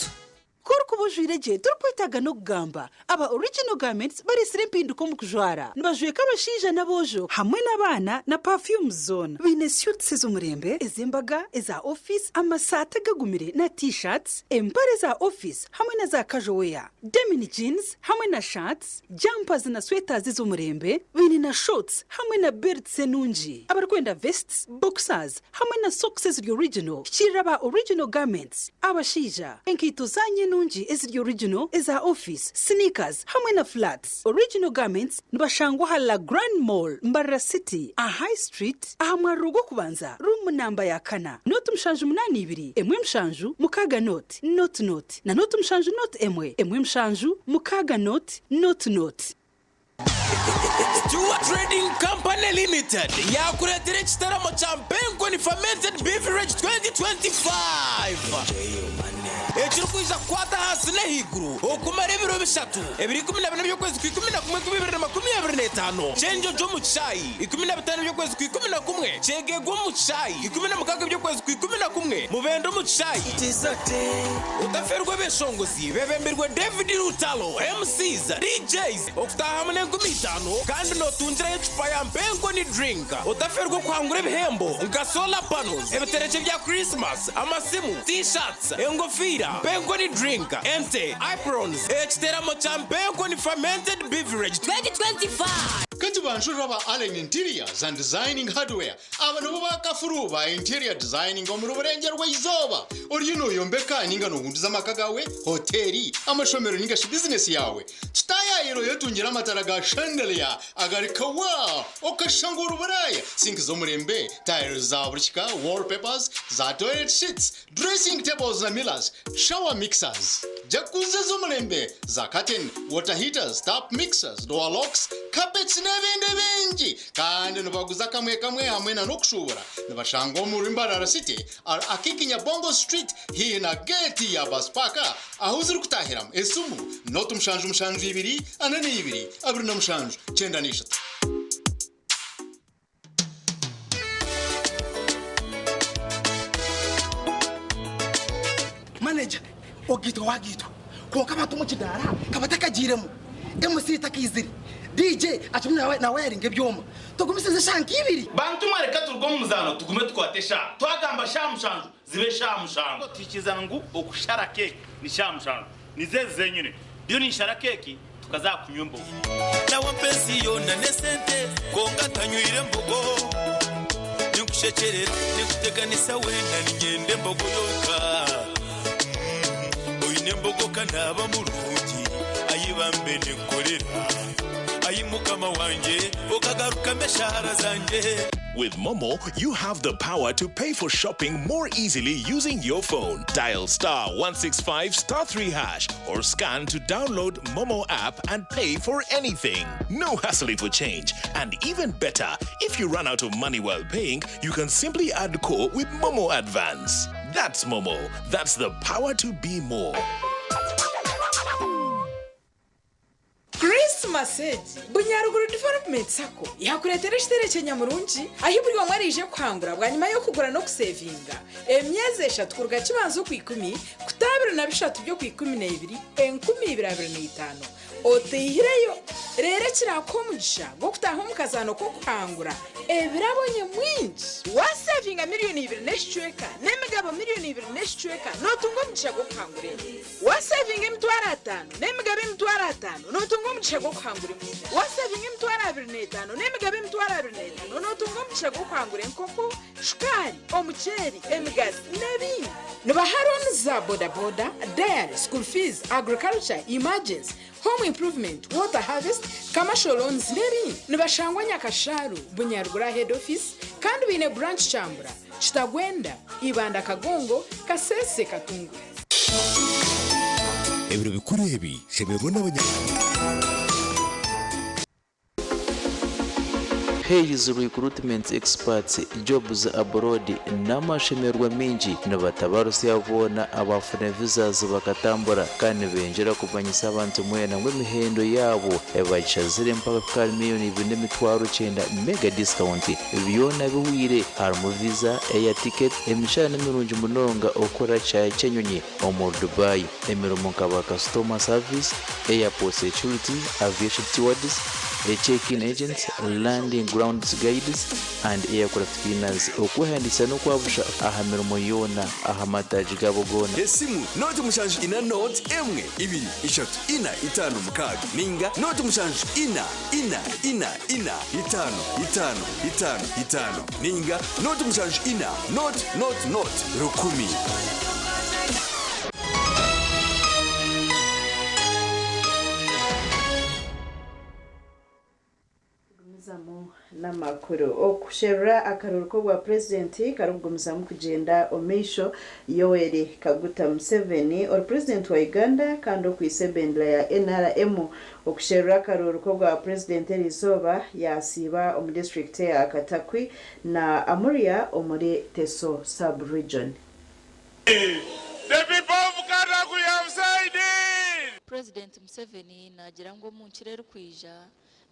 Kuri kuba ojwire gye turikwetaaga n'okugamba. Aba Original Garments bareetsire empinduka omu kujwara. Nibajweka abashaija n'aboojo hamwe n'abaana na perfumes zoona. Baine suits ez'omurembe, ez'embaga, eza office, amasaati agagumire na t-shirts, empare za office hamwe na za casual wear, denim jeans hamwe na shirts, jumpers na sweaters ez'omurembe. Baine na shorts hamwe na belts enungi. Abarikwenda vests, boxers hamwe na socks eziri original, hikiirira aba Original Garments. Abashaija, enkaito zanyu enungi eziri original, eza office, sneakers hamwe na flats. Original Garments nibashangwa aha La Grand Mall, Mbarara City, aha High Street, aha mwariro gw'okubanza, room namba ya 4. Nooti 782 17 6 0 0 0 na nooti 7 0 1 1 7 6 0 0 0. Stewart Trading Company Limited yakureetera ekitaramo kya Mpenkoni Fermented Beverage 2025 ekirikwija kukwata ahansi n'ahaiguru okumara ebiro 3, ebiro 14 by'okwezi kwa 11 2025, Kyenjojo omu Kishaayi, 15 by'okwezi kwa 11, Kyegegwa omu Kishaayi, 16 by'okwezi kwa 11, Mubende omu Kishaayi. Otaferwa ebeshongozi bebembirwe David Lutalo, MCs, DJs, okutaahamu n'5,000 kandi nootungirayo ecupa ya Mpenkoni drink. Otaferwa okuhangura ebihembo nka solar panels, ebiterekye bya Christmas, amasimu, t-shirts, engofiira, Mpenkoni drink, ente, aprons, ekiteramo kya Mpenkoni Fermented Beverage 2025. Kati banjurira ba Allen Interiors and Designing Hardware. Aba nibo bakafuru ba interior designing omuri Burengyerwa Izooba. Oriyo nooyombeka ninga noohunduza amaka gaawe, hoteeri, amashomero ninga shi bizinesi yaawe. Kitaayaayira oyetungira amatara ga chandelier agari kawa okashusha ngu ori Buraaya, sinki z'omurembe, tiles za buri kika, wallpapers, za toilet sheets, dressing tables na mirrors, shower mixers, jacuzzi z'omurembe, za curtain, water heaters, tap mixers, door locks, carpets n'ebindi bingi. Kandi nibaguza kamwe kamwe hamwe na n'okushubura. Nibashangwa omuri Mbarara City, Akikinya Bongo Street, haihi na gate ya bus park ahu zirikutahiramu. Esimu nooti 772 42 27 93. Manager, ogitwa wagitwa, konka abantu omu kidaara kabatakagiiremu, MC takaizire, DJ akirimu nawe yaringa ebyoma, tugumisirize eshaaha nka 2. Bantu mwareka turuge omu muzaano, tugume tukwate eshaaha. Twagamba shaaha 7, zibe shaaha 7. Tuhikizana ngu okushara keeki ni shaaha 7, nizo ezi zenyine. Ndiyo ninshara keeki tukaza kunywa embogo. Nawe ampa ensi yoona n'esente, kwonka tanywire mbogo. Ninkushekyerera, ninkuteganisa weena, niinyenda embogo yonka. Oine embogo ka naaba murungi, ai bambe ninkukorera. Ai Mukama wangye, okagarukamu eshaara zangye. With Momo, you have the power to pay for shopping more easily using your phone. Dial star 165 star 3 hash or scan to download Momo app and pay for anything. No hassling for change. And even better, if you run out of money while paying, you can simply add core with Momo Advance. That's Momo. That's the power to be more. Krisimasi egi, Bunyaruguru Development Sacco yakureetera ekiterekye nyamurungi ahi buri omwe araije kuhangura bwanyima y'okugura n'okusevinga emyezi eshatu kuruga Kibanza Okwikumi kuta 23 by'Okwikumineebiri 2025 oteihireyo reero ekiraakuha omugisha gw'okutaaha omu kazaano k'okuhangura ebirabo nyamwingi. Waasevinga miriyoni ibiri n'ekicweka n'emigabo miriyoni ibiri n'ekicweka nootunga omugisha gw'okuhangura ente. Waasevinga emitwaro ataano n'emigabo emitwaro ataano nootunga omugisha gw'okuhangura embuzi. Waasevinga 25,000 n'emigabo 25,000 nootunga omugisha gw'okuhangura enkoko, shukaari, omuceeri, emigazi n'ebindi. Nibaha looni za bodaboda, dairy, school fees, agriculture, emergency, home improvement, water harvest, commercial loans n'ebindi. Nibashangwa Nyakashaaru, Bunyaruguru Head Office kandi baine branch Kyambura, Kitagwenda, Ibanda Kagongo, Kasese Katunguru. Ebiro bikuru ebi shemererwa n'abanya. Hays Recruitment Experts Jobs Abroad N'amashemererwa maingi nibatabarusya boona abaafuna visas bakatambura kandi nibengyera kumanyisa abantu mwena ngu emihendo yaabo bagishazire mpaka kuhika ahari miriyoni ibiri n'emitwaro kyenda mega discount Byona bihweire harimu visa, air ticket, emishara nimirungi munonga okukora kishaayi ky'enyonyi omuri Dubai, emirimo nka ba customer service, airport security, aviation stewards, check-in agents, landing grounds guides and aircraft cleaners. Okwehandiikisa n'okwabusha aha mirimo yoona aha mataagi gaabo goona. Esimu, 074 1 2 3 4 5 6 ninga 074 4 4 4 5 5 5 5 ninga 074 0 0 0 1000. Tugumizamu n'amakuru. Okusherura akaruru k'obwa purezidenti karikugumizamu kugyenda omu maisho, Yoweri Kaguta Museveni ori purezidenti wa Uganda kandi okwaitse ebendera ya NRM okusherura akaruru k'obwa purezidenti eriizooba yasiiba omu disiturikiti eya Katakwi na Amuria omuri Teso sub-region. The people of Katakwi have said it! Purezidenti Museveni naagira ngu omu nkiro erikwija,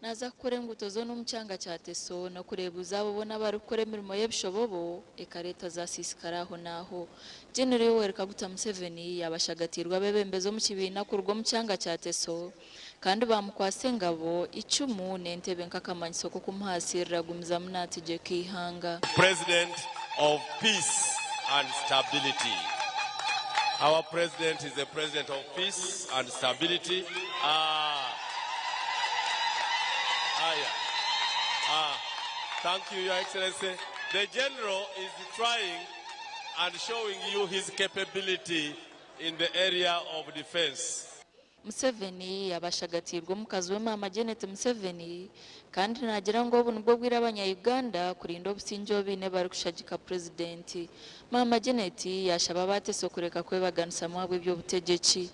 naaza kukora enguuto zoona omu kyanga kya Teso n'okureebuuza abo boona abarikukora emirimo y'ebishobobo ekareetwa zasiisikara aho n'aho. Gen. Yoweri Kaguta Museveni yaaba ashagatiirwe abeebembezi omu kibiina kuruga omu kyanga kya Teso kandi baamukwatsa engabo, eicumu n'entebe nk'akamanyiso k'okumuhaasirira agumizamu naategyeka eihanga. President of peace and stability. Our president is the president of peace and stability. Ah. Ah, yeah. Ah. Thank you, Your Excellency. The general is trying and showing you his capability in the area of defense. Museveni yaaba ashagatiirwe omukazi we Maama Janet Museveni kandi naagira ngu obu nibwo bwire abanya Uganda kurinda obusingye obu baine barikushagika Purezidenti. Maama Janet yaashaba abaatesa okureka kwebaganisamu ahabw'eby'obutegyeki.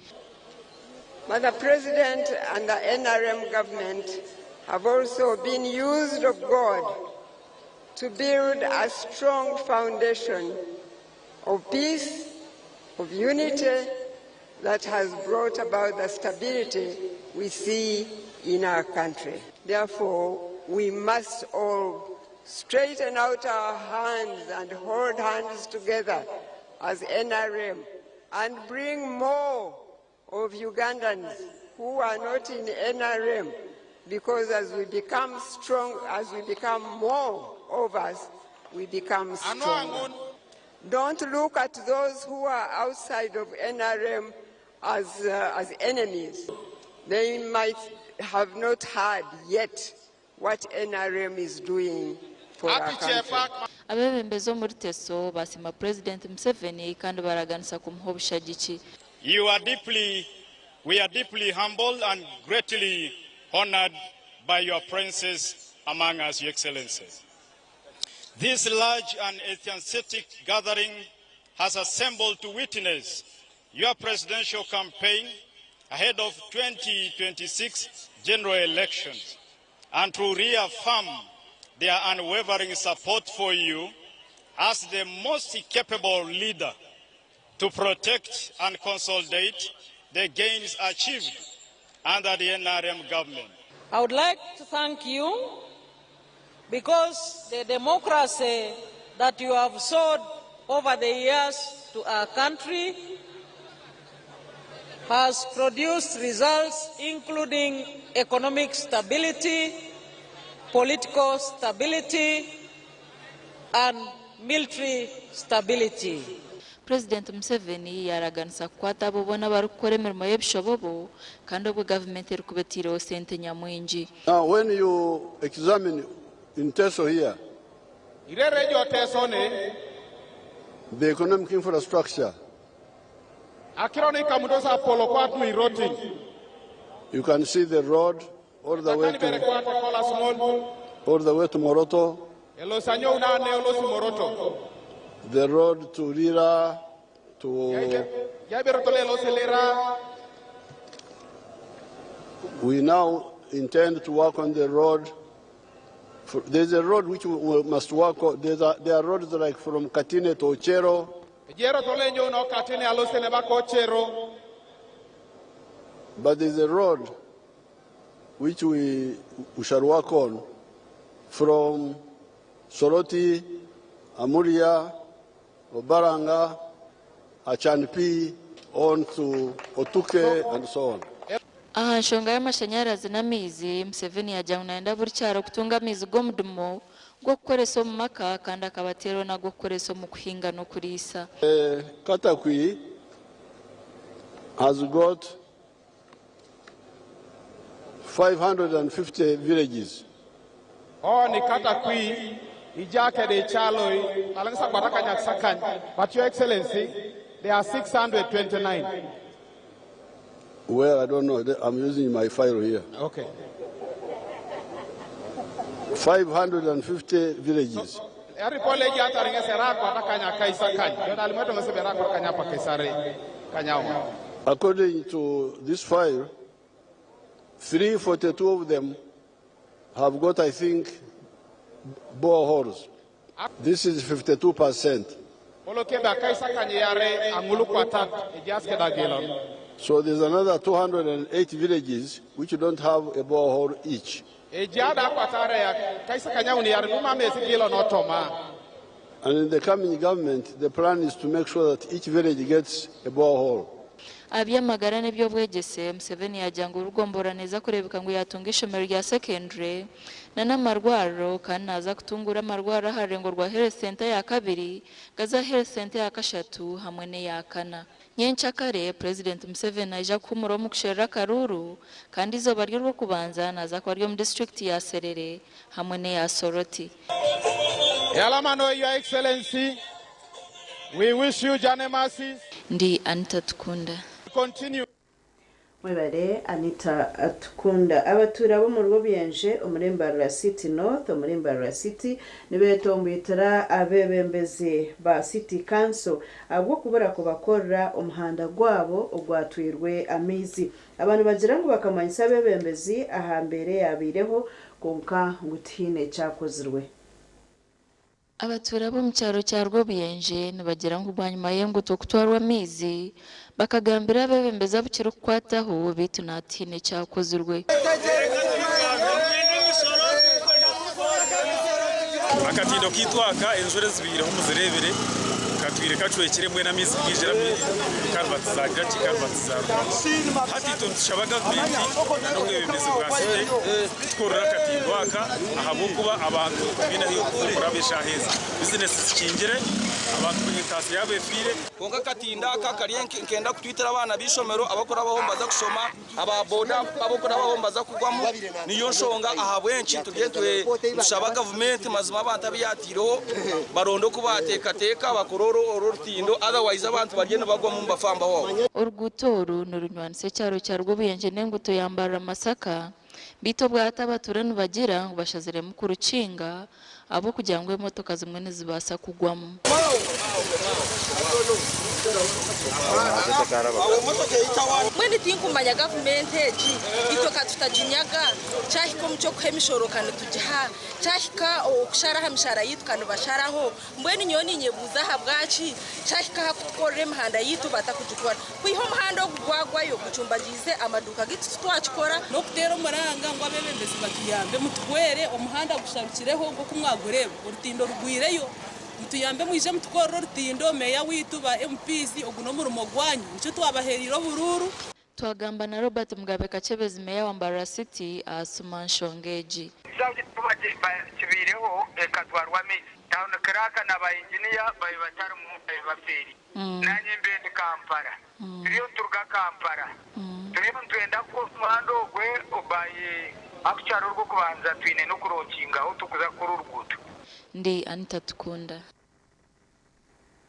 But the President and the NRM government have also been used of God to build a strong foundation of peace, of unity that has brought about the stability we see in our country. Therefore, we must all straighten out our hands and hold hands together as NRM and bring more of Ugandans who are not in NRM, because as we become strong, as we become more of us, we become stronger. Don't look at those who are outside of NRM as enemies. They might have not heard yet what NRM is doing for our country. Abeebembezi omuri Teso baasiima Purezidenti Museveni kandi baraganisa kumuha obushagiki. You are deeply, we are deeply humbled and greatly honored by your presence among us, Your Excellency. This large and enthusiastic gathering has assembled to witness your presidential campaign ahead of 2026 general elections and to reaffirm their unwavering support for you as the most capable leader to protect and consolidate the gains achieved under the NRM government. I would like to thank you because the democracy that you have sowed over the years to our country has produced results including economic stability, political stability, and military stability. Purezidenti Museveni yaaraganisa kukwata abo boona abarikukora emirimo y'ebishobobo kandi obwo gavumenti erikuba etaireho sente nyamwingi. Now, when you examine in Teso here, the economic infrastructure, you can see the road all the way to, all the way to Moroto, the road to Lira, to we now intend to work on the road. There's a road which we must work on. There are roads like from Katine to Ochero. But there's a road which we shall work on from Soroti, Amuria, Obaranga, Achanpi, on to Otuke, and so on. Aha nshonga y'amashanyarazi n'amaizi, Museveni yagira ngu nayenda buri kyaro kutunga amaizi g'omudumo g'okukoresa omu maka kandi akabateeraho n'ag'okukoresa omu kuhinga n'okuriisa. Katakwi has got 550 villages. Oh, ni Katakwi, Ijakede Chaloi, Alangsa Kwatakanyak Sakan. But Your Excellency, there are 629. Well, I don't know. I'm using my file here. Okay. 550 villages. According to this file, 342 of them have got, I think, boreholes. This is 52%. So there's another 208 villages which don't have a borehole each. And in the coming government, the plan is to make sure that each village gets a borehole. Abyamagara n'ebyobwegyese, Museveni yagira ngu Rugombora neeza kureebeka ngu yatunga ishomero rya secondary na n'amarwariro kandi naaza kutungura amarwariro aha rurengo rwa health center ya kabiri gaza health center ya kashatu hamwe n'eya kana. Nyenkyakare President Museveni naija kuhumura omu kusherura akaruuru kandi izooba rye ry'okubanza naaza kuba riri omu district ya Serere hamwe n'eya Soroti. Yalamano, Your Excellency, we wish you journey mercies. Ndi Anita Tukunda. Continue. Mwebare Anita Atukunda. Abatura bo mu Rwobyenje omuri Mbarara City North omuri Mbarara City nibetombwitira abebembezi ba City Council ahabw'okubura kubakorera omuhanda gwabo ogwatwirwe amaizi. Abantu bagira ngu bakamanyisa abebembezi aha mbeera eyabaireho kwonka ngu tihaine ekyakozirwe. Abatura bo mu kyaro kya Rwobyenje nibagira ngu bwanyuma y'enguto kutwarwa amaizi bakagambira abebembezi abu kirikukwataho beitu natihaine ekyakozirwe. Akatindo kitwaka enjura ezibiireho muzireebere katwire kacwekire mbwenu amaizi gaijira karuvati zagira ki karuvati zarugamu. Hati itwe nitushaba gavumenti n'obwebembezi bwa site kutukorera akatindo aka ahabw'okuba abantu biine ahu kuraba eshaaha ezi. Bizinesi zikingire, abantu entaasi yaabo efiire. Kwonka akatindo aka kari nkenda kutwitira abaana b'ishomero abakurabaho mbaza kushoma, aba boda abakurabaho mbaza kugwamu. Niyo nshonga ahabw'enki turiyo nitushaba gavumenti mazima abantu abiyatiireho baronde oku bateekateeka bakore orutindo, otherwise abantu bariyo nibagwamu nibafambaho. Oruguuto oru nirunywanisa ekyaro kya Rwobyenje n'enguto ya Mbarara Masaka Beitu obwahati abatuura nibagira ngu bashaziremu kurukinga ahabw'okugira ngu emotoka zimwe nizibaasa kugwamu. Mbwenu tinkumanya gavumenti egi itwe ka tutaginyaga, kyahika omu ky'okuha emishoro ka nitugiha, kyahika okushara aha mishara yaitu ka nibasharaho. Mbwenu nyowe ninyebuuza ahabwaki kyahika aha kutukorera emihanda yaitu batakugikora. Kwiha omuhanda ogu gwagwayo gucumbagiize amaduuka gaitu titwakikora. N'okuteera omuranga ngu abeebembezi batuyambe mutuhwere omuhanda gusharukireho nk'oku mwagureeba orutindo rugwireyo. Mutuyambe mwije mutukorere orutindo, meeya waitu, ba MPs ogu n'omurimo gwanyu nikyo twabaheereire oburuuru. Twagamba na Robert Mugabe Kakyebezi Meeya wa Mbarara City ahasuma nshonga egi. Ekisaawe kuba kibaireho ekatwarwa amaizi, Town Clerk na ba Engineer babe batarimu babe bafeeri. Nanye mbe ndi Kampala. Turiyo nituruga Kampala. Turiyo nitwenda ku omuhanda ogwe by actually orw'okubanza twine n'okurokinga ahu turikuza kukora oruguuto. Ndi Anita Tukunda.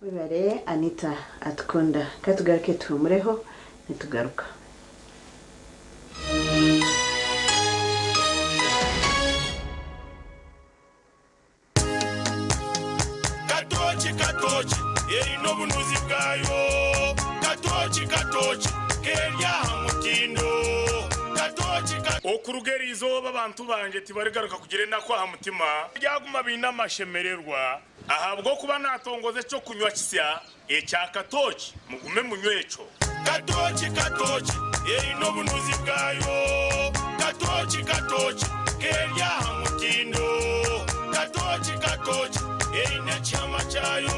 Webare Anita Atukunda. Katugaruke tuhumureho nitugaruka. Katooki katooki eine obunuzi bwayo Katooki katooki keri aha mutindo Katooki ka. Okuruga eri izooba abantu bangye tibarigaruka kugira enaku aha mutima, baryaguma baine amashemererwa, ahabw'okuba naatongoza eky'okunywa kisya ekya katooki, mugume munywe ekyo. Katooki katooki eine obunuzi bwayo Katooki katooki keri aha mutindo Katooki katooki eine ekihama kyayo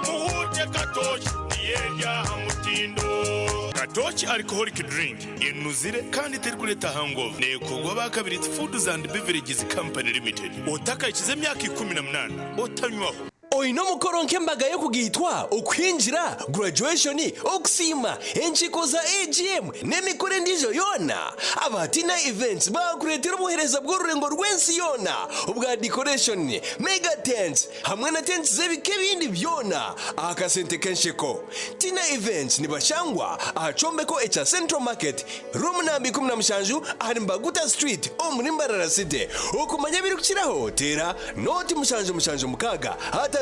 Muhuute katooki niyo eri aha mutindo. Katooki Alcoholic Drink enuzire kandi terikureeta hangover neekorwa aba Kabiriiti Foods and Beverages Company Limited. Otakahikize emyaka 18 otanywaho. Oine omukoro nk'embaga y'okugaitwa, okuhingira, graduation, okusiima, enkiiko za AGM n'emikoro endiijo yoona? Aba Tina Events baakureetera obuheereza bw'orurengo rw'ensi yoona obwa decoration, mega tents hamwe na tents z'ebika ebindi byona aha kasente k'ensheko. Tina Events nibashangwa aha kyombeko ekya Central Market, Room namba 17 ahari Mbaguta Street omuri Mbarara City. Okumanya ebirikukiraho teera noti 776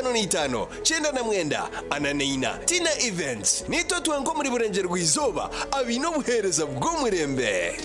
55 99 44. Tina Events, Nitwe twenka omuri Burengyerwa Izooba abaine obuheereza bw'omurembe.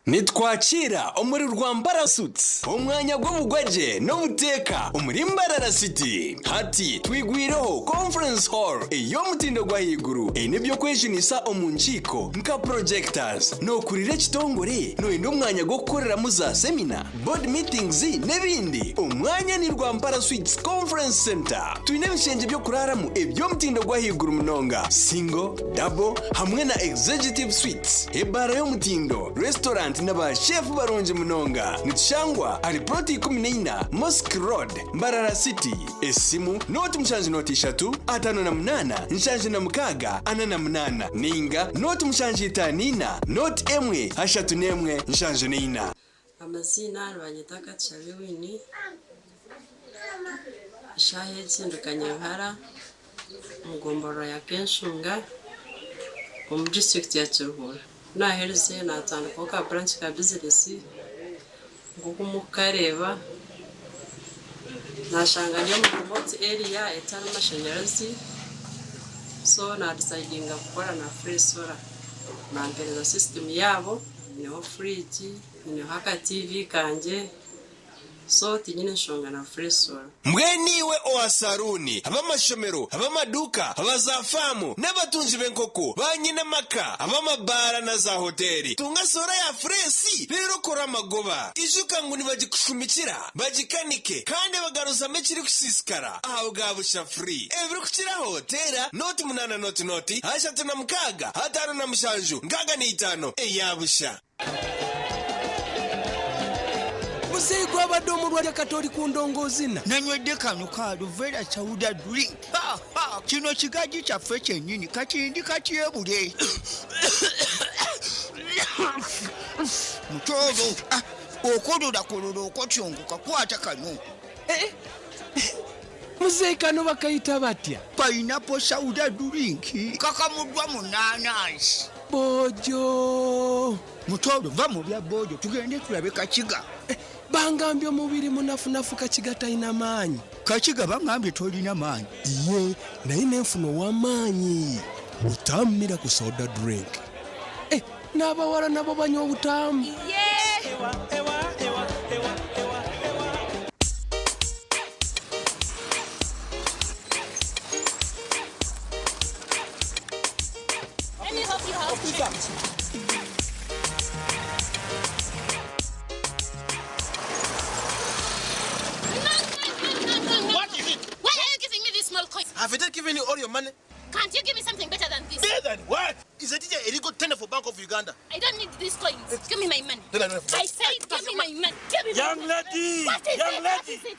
Nitwakiira omuri Rwampara Suites, omwanya gw'obugwagye n'obuteeka omuri Mbarara City. Hati twigwireho Conference Hall ey'omutindo gw'ahaiguru eine eby'okwejunisa omu nkiiko nka projectors. Nookurira ekitongore? Nooyenda omwanya gw'okukoreramu za semina, board meetings n'ebindi? Omwanya ni Rwampara Suites Conference Centre. Twine ebishengye by'okuraaramu eby'omutindo gw'ahaiguru munonga, single, Double hamwe na Executive Suites, ebaara y'omutindo, restaurant na ba chef barungi munonga. Nitushangwa ahari plot 14 Mosque Road, Mbarara City. Esimu, noti mushanju noti ishatu, 58, 76, 48 ninga noti mushanju itaano ina, noti emwe, ashatu n'emwe, 74. Amaziina nibanyeta Katushabe Winnie, eshaaha egi ndi Kanyabihara omu gomborora ya Kenshunga omu disiturikiti ya Kiruhura. Ku naaherize naatandikaho ka branch ka bizinesi nk'oku murikukareeba, naashanga ndi omu remote area etarimu mashanyarazi so naadisayidinga kukora na free solar bampereza system yaabo. Nyineho fridge, nyineho aka TV kangye so tinyine nshonga na free solar. Mbwenu iwe owa saruuni, ab'amashomero, ab'amaduuka, aba za faamu, n'abatungi b'enkoko, ba nyinamaka, ab'amabaara na za hoteeri, tunga soora ya fureesi reero okore amagoba. Ijuka ngu nibagikushumikira, bagikanike, kandi bagaruzamu ekirikusiisikara aha bwa busha free. Ebirikukiraho, teera nooti munaana nooti nooti, 36, 57, 65 eya busha. Muzeeyi gwabadde omulwadde kati oli ku ndongo ozina. Nanywedde kano ka Aluvera Sauda drink. Ha ha! Kino kigajji kyaffe kyennyini kati ndi katyebule. Mutooro. Ah! Okololakolora okotyongoka kwata kano. Muzeeyi kano bakayita batya? Pineapple soda drink kakamuddwa mu naanansi. Boojo! Mutoolo va mu bya boojo tugende tulabe Kakiga. Bangambye omubiri munafunafu Kakiga talina maanyi. Kakiga bangambye tolina maanyi. Ye naye nenfuna ow'amaanyi. Butamu Miracle Soda Drink. Eh, n'abawala nabo banywa obutamu. Let me help you house check. What is it? Why are you giving me this small coin? Have I given you all your money? Can't you give me something better than this? Better than what? Is a teacher illegal tender for Bank of Uganda? I don't need these coins. Give me my money. Then I don't have I said give me my money. Give me my Young money. lady, What is young it? What lady. is it?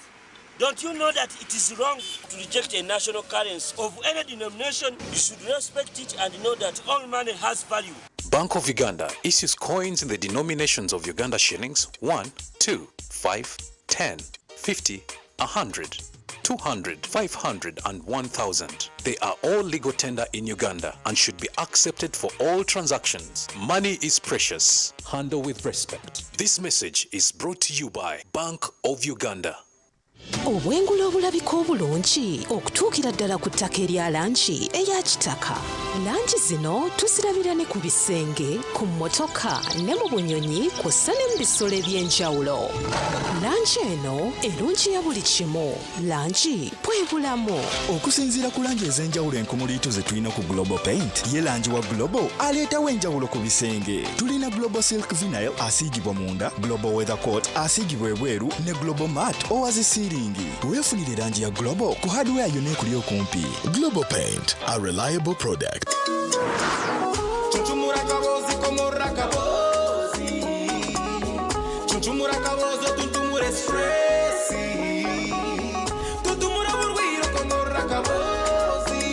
Don't you know that it is wrong to reject a national currency of any denomination? You should respect it and know that all money has value. Bank of Uganda issues coins in the denominations of Uganda shillings 1, 2, 5, 10, 50, 100, 200, 500, and 1000. They are all legal tender in Uganda and should be accepted for all transactions. Money is precious. Handle with respect. This message is brought to you by Bank of Uganda. Obwengula obulabika obulungi okutuukira ddala ku ttaka erya langi eya kitaka. Langi zino tuzirabira ne ku bisenge, ku mmotoka ne mu bunyonyi kw'ossa ne mu bisolo eby'enjawulo. Langi eno erungi ya buli kimu. Langi bwe bulamu. Okusinziira ku langi ez'enjawulo enkumuliitu ze tulina ku Global Paint, ye langi wa Global aleetawo enjawulo ku bisenge. Tulina Global Silk Vinyl asiigibwa munda, Global Weather Coat asiigibwa ebweru ne Global Mat owa zisiiringi. Weefunire langi ya Global ku hardware yonna ekuli okumpi. Global Paint, a reliable product. Chuchumura kabozi komora kabozi. Chuchumura kabozi tuntumure stressi. Tutumura burwiro komora kabozi.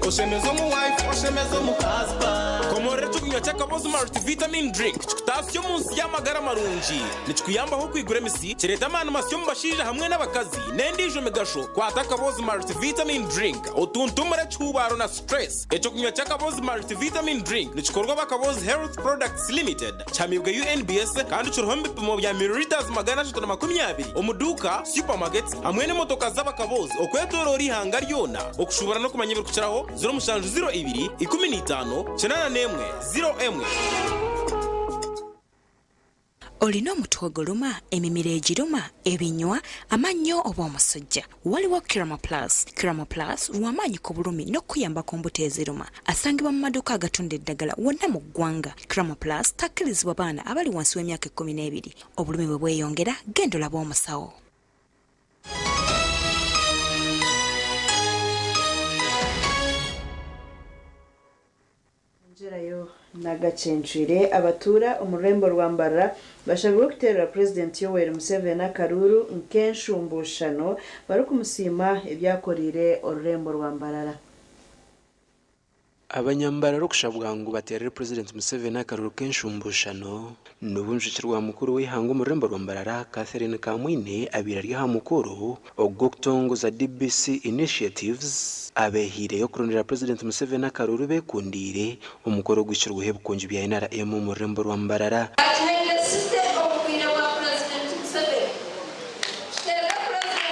Oshemezo mu wife, oshemezo mu husband. Komorera ekyokunywa ky'akabozi multivitamin drink kikutasya omunsi y'amagara marungi, nikikuyambaho kwigura emisi, kireeta amaani masyo omu bashaija hamwe n'abakazi n'endiijo migasho. Kwata akabozi multivitamin drink otuntumure ekihubaaro na stress. Ekyokunywa ky'akabozi multivitamin drink nikikorwa bakabozi Health Products Limited, kihamibwe UNBS kandi kiriho ebipimo bya milliliters 320 omu duuka, supermarkets hamwe n'emotoka z'abakabozi okwetooroora ihanga ryona. Okushubura n'okumanya ebirikukiraho 0702 15 81 01. Olina omutwe oguluma, emimiro egiruma, ebinywa, amannyo oba omusujja, waliwo Kiramo Plus. Kiramo Plus lw'amaanyi ku bulumi n'okuyamba ku mbuto eziruma. Asangibwa mu maduuka agatunda eddagala wonna mu ggwanga. Kiramo Plus takkirizibwa baana abali wansi w'emyaka 12. Obulumi bwe bweyongera, genda olabe omusawo. Ngerayo nagacencwire abatuura omu rurembo rwa Mbarara bashabirwe kuteerera Purezidenti Yoweri Museveni akaruru nk'enshumbushano barikumusiima ebyakoreire orurembo rwa Mbarara. Abanyambarara okushabwa ngu bateerere Purezidenti Museveni akaruru k'enshumbushano n'obunjukirwa mukuru w'eihanga omu rurembo rwa Mbarara, Catherine Kamwine, abaire ari aha mukoro ogw'okutongoza DBC Initiatives abehiireyo kurondera Purezidenti Museveni akaruru beekundiire. Omukoro ogwikirweho ebikungi bya NRM omu rurembo rwa Mbarara. Atuhendesite obwire bwa Purezidenti Museveni. Tuteere Purezidenti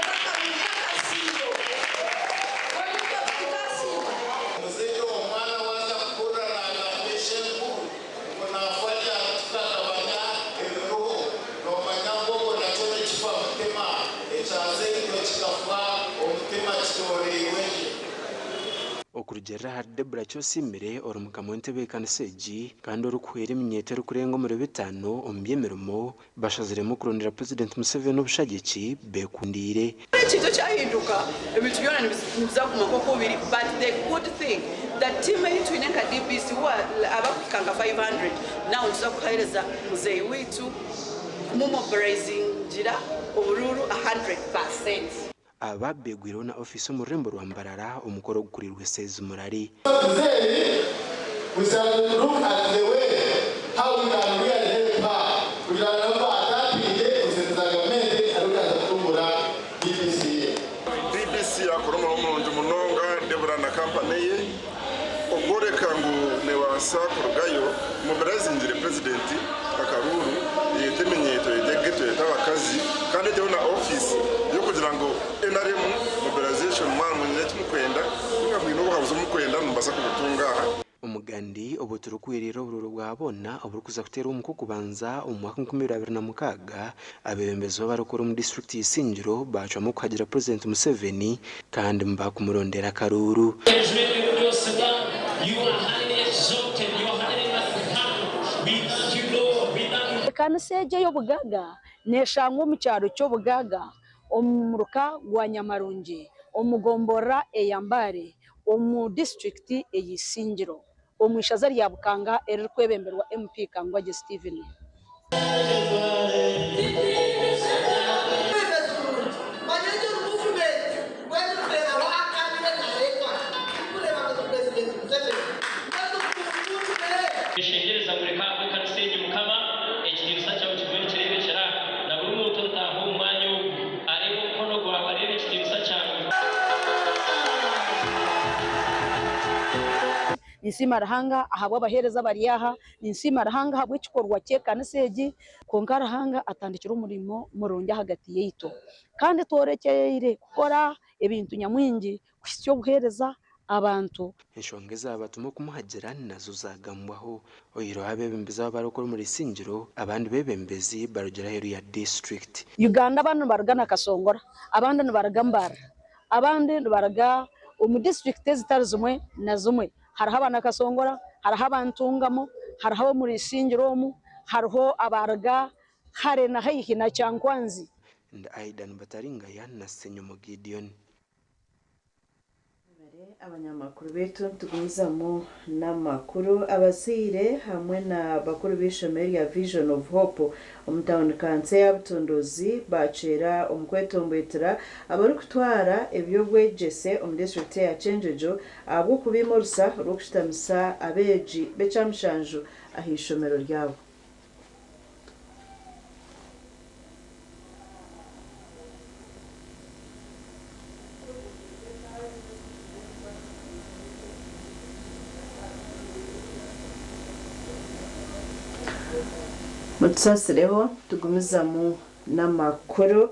akaruru k'akasiimo. Muzeeyi omwana waza kukura nagambisha enkuru ngu nafa tukagabanya ebiruho, nomanya ngu ogwo nakyo nekifa mutima ekyazairwe kikafa omutima kitoreirwe gye. Okurugiirira ahari Deborah Kyosimire, ori mukama w'entebeekanisa egi kandi orikuhwera eminyeeto erikurenga omuri 5 omu by'emirimo, bashaziremu kurondera Purezidenti Museveni obushagiki beekundiire. Ekintu ekyahinduka, ebintu byona nibizaguma nk'oku biri, but the good thing that team ei twine nka DBC abakuhika nka 500 now nituza kuheereza muzeeyi waitu kumumobilizingira obururu 100%. Aba beegwireho na ofiisi omu rurembo rwa Mbarara, omukoro ogukurirwe Seezi Murari. Muzeeyi, we shall look at the way how we can really help her. We Kugira ngu atapinge esente za gavumenti arikubanza kutunguura BBC ye. BBC yakora omurimo murungi munonga Deborah na kampani ye okworeka ngu nebaasa kurugayo mobilizingire purezidenti akaruuru eyete eminyeeto eyete ghetto eyete abakazi kandi eteho na ofiisi y'okugira ngu NRM mobilization mwaba mwine eki mukwenda ninga mwine obuhabuzi obu mukwenda nimubaasa kubutunga aha. Omugandi obu turikwirira oburuuru bwa boona oburikuza kuteerwa omu Kwokubanza omu mwaka 2026, abeebembezi b'abarikukora omu disiturikiti y'Isingiro baacwamu kuhagira Purezidenti Museveni kandi baakumurondera akaruuru. Ekanisa egi ey'obugaga neshangwa omu kyaro ky'obugaga omu muruka gwa Nyamarungi omu gomborora eya Mbale omu disiturikiti eya Isingiro omu ishaza rya Bukanga eririkwebemberwa MP Kangwagye Stephen. Tweshengyereza ngu reka ahabw'ekanisa egi, Mukama, ekitiinisa kyawe kigume nikireebekyera aha, na buri muntu oritaaha omu mwanya ogu, areebe omukono gwawe, areebe ekitiinisa kyawe. Ninsiima Ruhanga ahabw'abaheereza abari aha, ninsiima Ruhanga ahabw'ekikorwa ky'ekanisa egi, kwonka Ruhanga atandikire omurimo murungi ahagati yaitu. Kandi tworekyereire kukora ebintu nyamwingi kuhitsya obuheereza abantu. Enshonga ezaabatuma okumuhagira nazo zaagambwaho. Oyihireho abeebembezi aba abarikukora omuri Isingiro, abandi beebembezi barugire aheeru ya disiturikiti. Uganda abandi nibaruga na Kasongora, abandi nibaruga Mbarara, abandi nibaruga omu disiturikiti ezitari zimwe na zimwe. Hariho aba Nakasongora, hariho aba Ntungamo, hariho ab'omuri Isingiro omu, hariho abaruga hare na haihi na Kyankwanzi. Ndi Aidan Bataringaya na Ssenyomo Gideon. Abanyamakuru baitu nitugumizamu n'amakuru. Abazaire hamwe na bakuru b'eishomero rya Vision of Hope omu tauni kanso eya Butunduuzi baaceera omu kwetomboitira abarikutwara eby'obwegyese omu disiturikiti eya Kyenjojo ahabw'okubaima orusa rw'okushutamisa abeegi b'ekyamushanju ah'eishomero ryabo. Mutusasireho tugumizamu n'amakuru.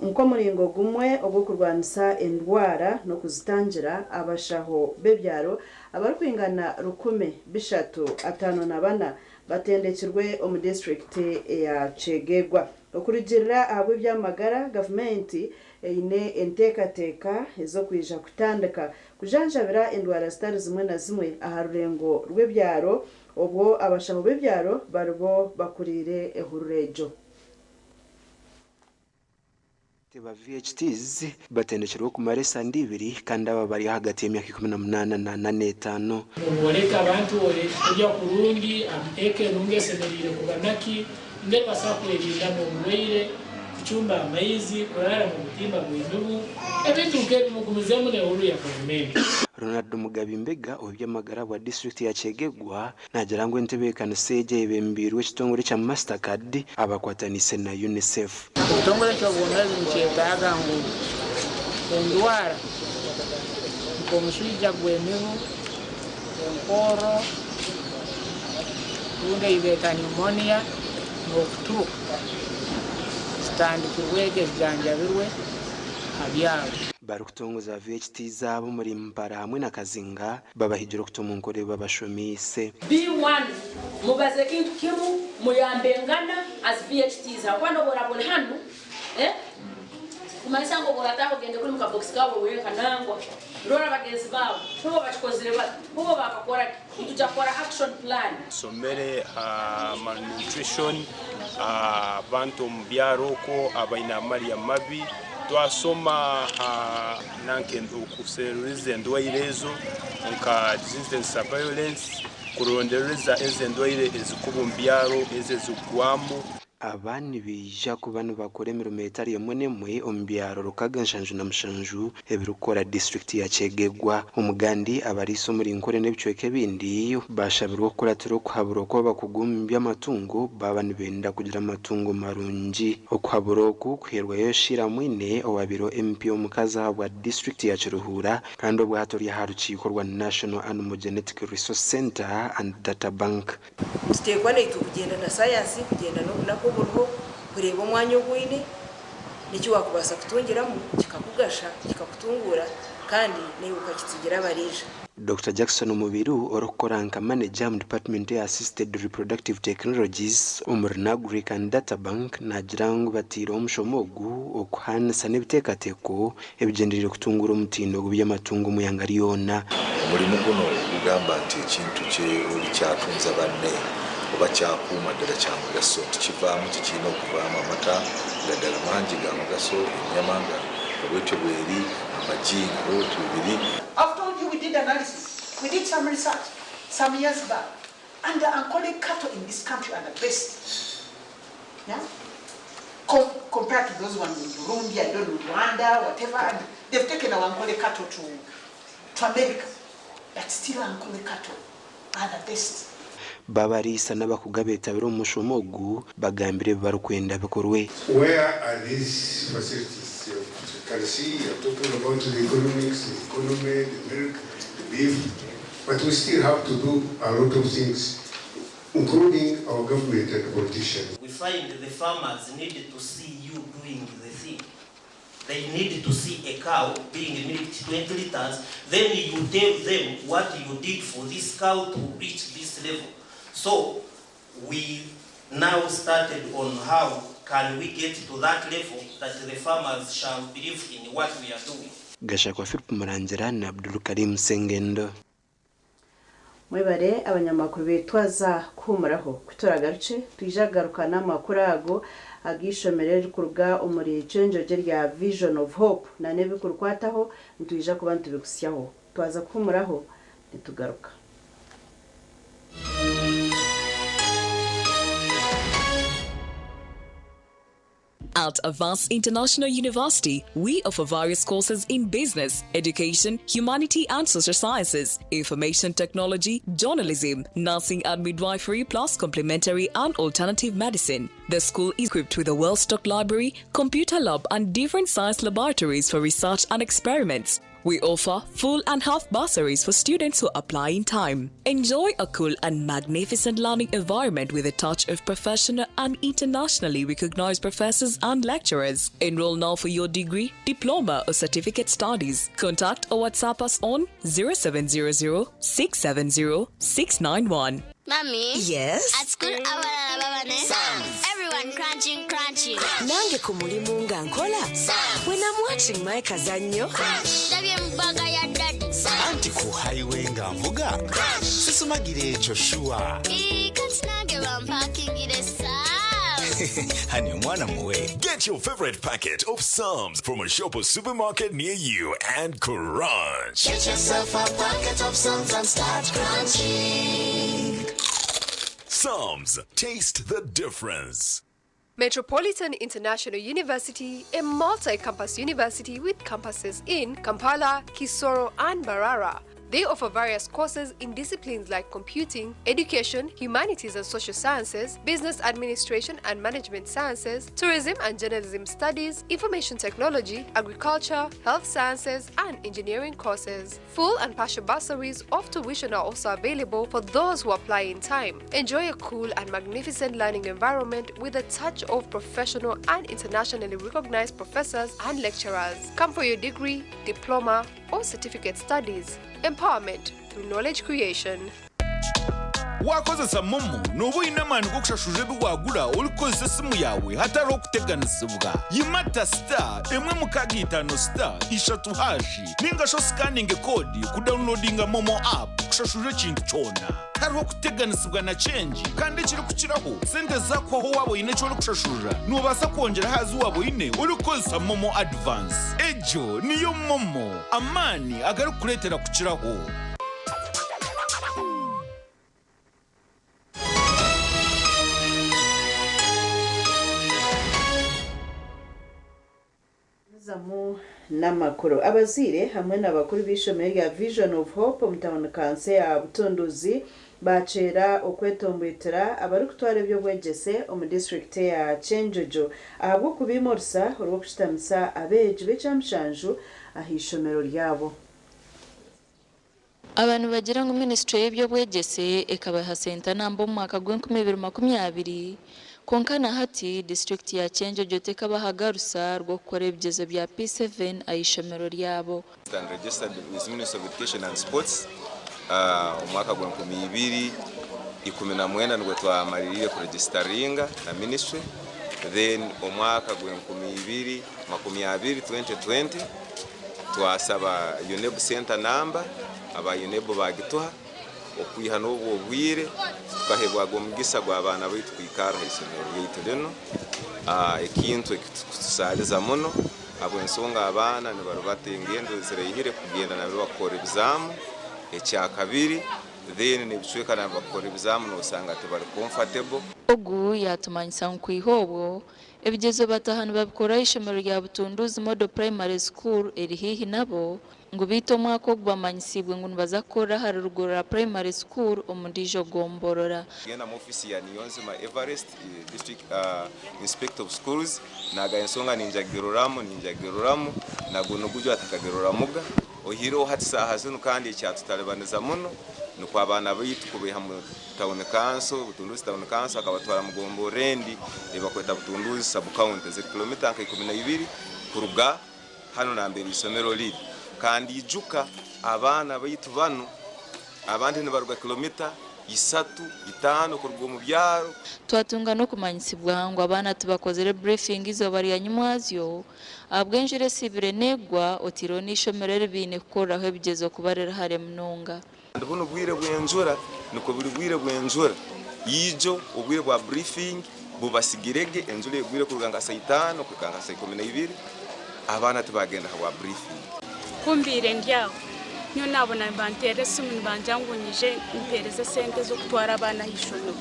Nk'omuringo gumwe ogw'okurwanisa endwara n'okuzitangira, abashaho b'ebyaro abarikwingana 354 batendekirwe omu disiturikiti eya Kyegegwa. Okurugiirira ahabw'eby'amagara, gavumenti eine enteekateeka ez'okwija kutandika kujanjabira endwara zitari zimwe na zimwe aha rurengo rw'ebyaro obwo abashaho b'ebyaro baribo bakuriire ehururu egyo. Ba VHTs batendekirwe okumara esande ibiri kandi aba bari ahagati y'emyaka 18 na 45. Nobworeka abantu okurya kurungi, eka enungi esemeriire kuba naki, engeri basobora kwerindamu oburwaire, kucumba amaizi, kurara mu butimba bw'emibu, ebintu nk'ebi mugumizeemu n'ehururu ya gavumenti. Ronald Mugabi Mbega ow'eby'amagara bwa disiturikiti ya Kyegegwa naagira ngu entebeekanisa egi eyebembeirwe ekitongore ekya Mastercard abakwataniise na UNICEF. Ekitongore ky'obwomeezi nikyetaaga ngu endwara nk'omuswija gw'emibu, enkorro rundi ei beeta pneumonia n'okuturuka zitandikirwege zijanjabirwe ha byaro. Barikutongoza VHT zaabo omuri Mpara hamwe na Kazinga babahigire okuta omunkora ebi babashomiise. Be one, mubaze ekintu kimu, muyambengana as VHTs habwokuba nobu oraba ori hanu eh, kumanyisa ngu obu orataaha ogende kuri mukabokisi kawe wenka nangwa rora bagenzi baawe hubo bakikozire bata, hubo baakakora ki, nitwija kukora action plan. Tusomere aha malnutrition, abantu omu byaro okwo abaine amarya mabi. Twasoma aha nanka okuseruriza endwaire ezo nka diseases surveillance, kurondereza ezo endwaire ezikuba omu byaro, ezo ezikugwamu. Aba nibaija kuba nibakora emirimo etari emwe n'emwe omu byaro 677 ebirikukora disiturikiti ya Kyegegwa. Omugandi abariisa omuri Nkore n'ebicweka ebindi bashabirwe okukuratira okuhaburwa kw'abakugu omu by'amatungo baaba nibenda kugira amatungo marungi. Okuhabura oku kuhairweyo Sheila Mwine owabaireho MP omukazi ahabwa disiturikiti ya Kiruhura kandi obwahati ori aha rukiiko rwa National Animal Genetic Resource Centre and Data Bank. Nituteekwa naitwe kugyenda na sayansi, kugyenda n'obunaku oburiho, kureeba omwanya ogu oine n'eki waakubaasa kutungiramu kikakugasha, kikakutunguura kandi naiwe okakitsigira abariija. Dokita Jackson Mubiru orikukora nka maneja omu dipatimenti eya Assisted Reproductive Technologies omuri Nagric and Data Bank naagira ngu bateireho omushomo ogu okuhaanisa n'ebiteekateeko ebigyendereire kutunguura omutindo gw'eby'amatungo omu ihanga ryona. Omurimo guno ogugamba nti ekintu kye ori kyatunza banne oba kyakuuma ddala kya mugaso nti kivaamu ki kirina okuvaamu amata nga ddala mangi ga mugaso, ennyama nga bwetyo bweri, amagi nga bwebityo bwebiri. I've told you we did analysis, we did some research some years back and the Ankole cattle in this country are the best yeah? Com compared to those ones in Burundi, I don't know, Rwanda, whatever. And they've taken our Ankole cattle to, to America. But still Ankole cattle are the best. Babariisa n'abakugu abeetabire omu mushomo ogu bagambire ebi barikwenda bikorwe. Where are these facilities? You can see you're talking about the economics, the economy, the milk, the beef, but we still have to do a lot of things, including our government and politicians. We find the farmers need to see you doing the thing. They need to see a cow being milked 20 liters. Then you tell them what you did for this cow to reach this level. So we now started on how can we get to that level that the farmers shall believe in what we are doing. Gashakwa Philip Murangira na Abdul Karim Sengendo. Mwebare abanyamakuru betwaza kuhumuraho kuturagaruke twija kugaruka n'amakuru ago ag'ishomero erikuruga omuri ichenjoje rya Vision of Hope na n'ebikurukwataho nitwija kuba nitubikusyaho twaza kuhumuraho nitugaruka. At Avance International University, we offer various courses in business, education, humanity and social sciences, information technology, journalism, nursing and midwifery, plus complementary and alternative medicine. The school is equipped with a well-stocked library, computer lab and different science laboratories for research and experiments. We offer full and half bursaries for students who apply in time. Enjoy a cool and magnificent learning environment with a touch of professional and internationally recognized professors and lecturers. Enroll now for your degree, diploma, or certificate studies. Contact or WhatsApp us on 0700 670 691. Mommy? Yes? At school, everyone crunching, crunching. Nange ku mulimu nga nkola. When I'm watching my kazannyo. Ndabye mu bag ya daddy. Anti ku highway nga nvuga. Sisumagira ekyo sure. Kati nange bampakingire Psalms. Honey, omwana muwe. Get your favorite packet of Psalms from a shop or supermarket near you and crunch. Get yourself a packet of Psalms and start crunching. Psalms, taste the difference. Metropolitan International University, a multi-campus university with campuses in Kampala, Kisoro, and Mbarara. They offer various courses in disciplines like computing, education, humanities and social sciences, business administration and management sciences, tourism and journalism studies, information technology, agriculture, health sciences, and engineering courses. Full and partial bursaries of tuition are also available for those who apply in time. Enjoy a cool and magnificent learning environment with a touch of professional and internationally recognized professors and lecturers. Come for your degree, diploma, or certificate studies. Empowerment through knowledge creation. Wakozesa MoMo noba oine amaani g'okushashura ebi wagura orikukozesa esimu yaawe hatariho kuteganisibwa. Yimata *165*3# ninga sho scanning code kudownloadinga MoMo app kushashura ekintu kyona hariho kuteganisibwa na change. Kandi ekirikukiraho sente zakwaho waba oine eki orikushashurira nobaasa kwongyera hazi waba oine orikukozesa MoMo advance. Egyo niyo MoMo, amaani agarikukureetera kukiraho. Zamu n'amakuru. Abazaire hamwe n'abakuru b'eishomero rya Vision of Hope omu tauni kanso ya Butunduzi bakyeera okwetomboitera abarikutwara eby'obwegyese omu disiturikiti eya Kyenjojo ahabw'okubiima orusa orw'okushutamisa abeegi b'ekyamushanju ah'eishomero ryabo. Aba nibagira ngu minisiture y'eby'obwegyese ekabaha sente namba omu mwaka gw'enkumi ibiri 20 kwonka na hati disiturikiti ya Kyenjojo tekabahaga rusa rw'okukora ebigyezo bya P7 aha ishomero ryabo. And registered with Ministry of Education and Sports omwaka gwa 2019 nibwo twamaliriire kuregisteringa na ministry. Then omwaka gwa 2020, 2020, twasaba UNEB center number, aba UNEB bagituha. Okwiha n'obwo obwire tukahebwaga omugisa gw'abaana baitu kwikarra ha isomero lyaitu lino. Ekintu ekitusaaliza muno habw'ensonga abaana nibarubata engendo ziraihire kugenda nabo bakukora ebizaamu. Ekyakabiri, then n'ebicweka nabo bakukora ebizaamu nosanga tibari comfortable. Ogu yatumanyisa ngu kwiha obwo ebigyezo bataha nibabikora aha ishomero rya Butunduzi Model Primary School eri haihi nabo, ngu beitu omwaka ogu bamanyisiibwe ngu nibaza kukorera ahari Rugorora Primary School omu ndiijo gomborora. Genda mu ofisi ya Niyonzima Everest, District Inspector of Schools, naga ensonga ninjagiroramu ninjagiroramu, naguno gujwa atakagiroramuga ohireho hati saaha zinu. Kandi ekyatutalibaniza muno nukwo abaana baitu kubaiha mu town council, Butunduzi Town Council, akabatwara mu gomborora endi ebakweta Butunduzi Sub County, ziri kilomita nka 12 kuruga hano nambere isomero riri. Kandi ijuka abaana baitu banu abandi nibaruga kilomita 3, 5 kuruga omu byaro. Twatunga n'okumanyisibwa ngu abaana tibakozire briefing izooba rya nyimwazyo ahabw'enjura esiibire neegwa, otiireho n'eishomero eri baine kukoreraho ebigyezo kuba riri hare munonga. Kandi buno bwire bw'enjura, nikwo buri bwire bw'enjura ijo obwire bwa briefing bubasigirege. Enjura egwire kuruga nka saa 5 kuhika nka saa 12, abaana tibagenda habwa briefing. Kumbiire ndi aho nyowe nabona nibanteera esimu nibanja ngu nyije mpereze sente z'okutwara abaana ah'ishomero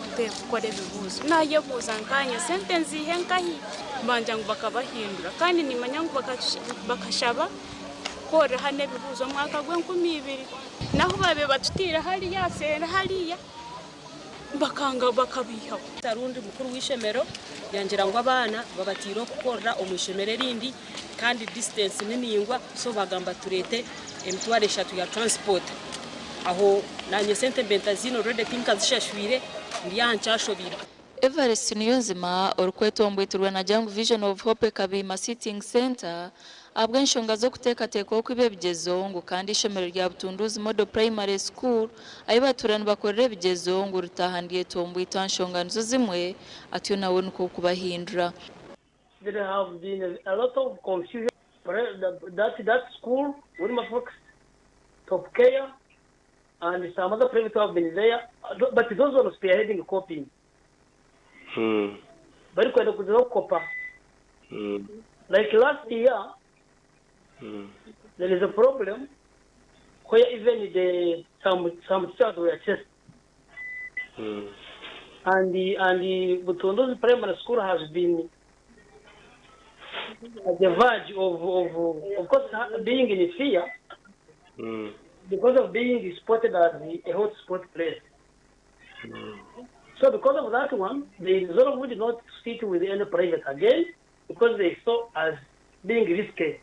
kukora ebibuuzo. Nayebuuza nkanye sente nziihe nkahi? Banja ngu bakabahindura kandi nimanya ngu bakashaba kukorera hano ebibuuzo omwaka gw'enkumi ibiri, naho babe batutiire hariya seera hariya bakanga bakabihaho. Rundi mukuru w'ishomero yangira ngu abaana babatiire okukorera omu ishomero erindi kandi distance ni ningwa, so bagamba turete 30,000 ya transport. Aho nanye sente mbe ntazine already, tinkazishashwire, ndi aha nkyashobirwe. Everest Niyonzima orikwetombwitirwe na ngu Vision of Hope ekabiima sitting center ahabw'enshonga z'okuteekateeka okwiba ebigyezo, ngu kandi ishomero rya Butunduzi Model Primary School ahi batuura nibakorera ebigyezo ngu ritaaha ndyetombwitwa aha nshonga nizo zimwe, atyo nawe nikwo kubahindura. There have been a lot of confusion. That school, Wilma Fox, Top Care, and some other private have been there, but those ones spearheading copying. Bari kwenda kuza kukopa. Like last year, there is a problem where even the some teachers were chased. And the Butunduzi Primary School has been at the verge of course, being in fear because of being spotted as a hotspot place. So because of that one, they resolved not to sit with any private again because they saw as being risky.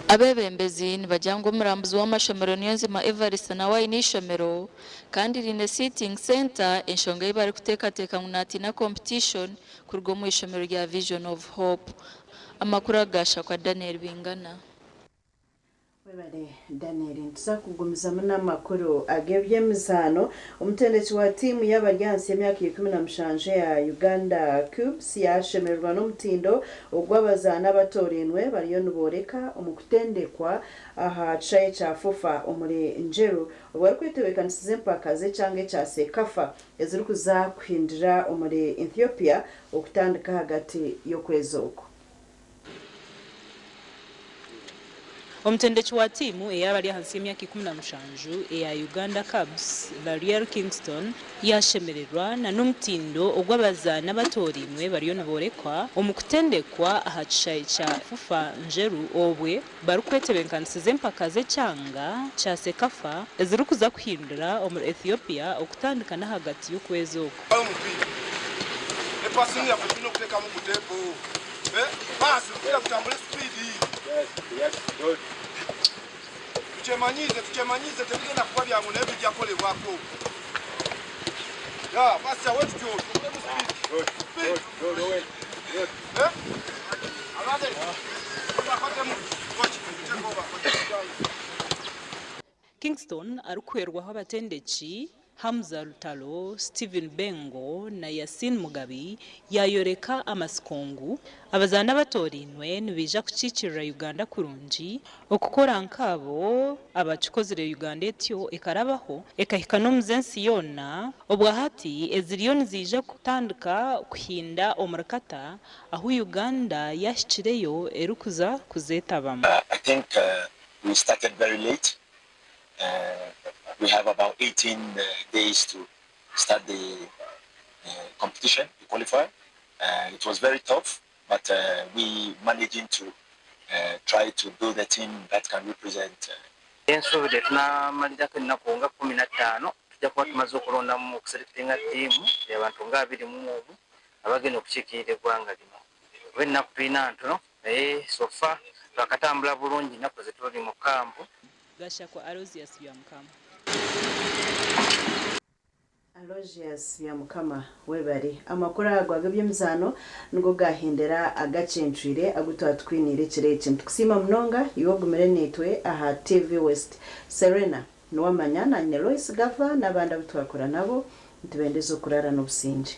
Abeebembezi nibagira ngu omurambuzi w'amashomero Niyonzima Evariste nawe aine ishomero kandi riine sitting center, enshonga ei barikuteekateeka ngu naatiina competition kuruga omu ishomero rya Vision of Hope. Amakuru agashakwa Daniel Bingana. Webale Daniel. Nituza kugumizamu n'amakuru ag'ebyemizaano. Omutendeki wa tiimu y'abaryansi y'emyaka 17 ya Uganda Cubs yashemererwa n'omutindo ogw'abazaana abatorinwe bariyo niboreka omu kutendekwa aha kishayi kya FUFA omuri Njeru, obwo barikwetebeekanisiza empaka z'ekyanga ekya CECAFA ezirikuza kuhindira omuri Ethiopia okutandika hagati y'okwezi oku. Omutendeki wa tiimu ey'abari ahansi y'emyaka 17 eya Uganda Cubs, Lariel Kingston yashemererwa na n'omutindo ogw'abazaani abatooriinwe bariyo niborekwa omu kutendekwa aha kishaayi kya FUFA Njeru obwe barikwetebeekanisiza empaka z'ekyanga kya CECAFA ezirikuza kuhindura omuri Ethiopia okutandika n'ahagati y'okwezi oku. Omupiira epasingi yaffe tulina okuteekamu ku teepu. Paasi omupiira gutambule sipiidi. Tukyemanyiize tukyemanyiize tebigenda kuba byangu naye bijja kukolebwako. Ya paasi awe tutyo tukolemu sipiidi. Sipiidi. Abade bakwatemu coach take over. Kingston arikuhwerwaho abatendeki Hamza Lutalo, Steven Bengo na Yasin Mugabi yayoreka amatsiko ngu abazaani abatooriinwe nibaija kukiikirira Uganda kurungi okukora nk'abo abakikozire Uganda etyo ekarabaho ekahika n'omu z'ensi yoona obwahati eziriyo niziija kutandika kuhinda omuri Qatar ahu Uganda yahikireyo erikuza kuzeetabamu. I think we started very late. We have about 18 days to start the competition, the qualifier. It was very tough, but we managing to try to build a team that can represent Ensuubire tunamalirako ennaku nga 15 tujja kuba tumaze okulondamu okuselectinga ttiimu y'abantu nga 21 abagenda okukiikirira eggwanga lino. Oba ennaku tulina ntono naye so far twakatambula bulungi ennaku zetuli mu kampu. Gashakwa Aloysius Byamukama. Aloysius Byamukama webare. Amakuru ago ag'eby'emizaano nigo gahendera agacencwire agu twatwiniire ekiro eki. Nitukusiima munonga iwe ogumire naitwe aha TV West. Serena Niwamanya naanye Loyce Gava n'abandi abu twakora nabo nitubendeza okuraara n'obusingye.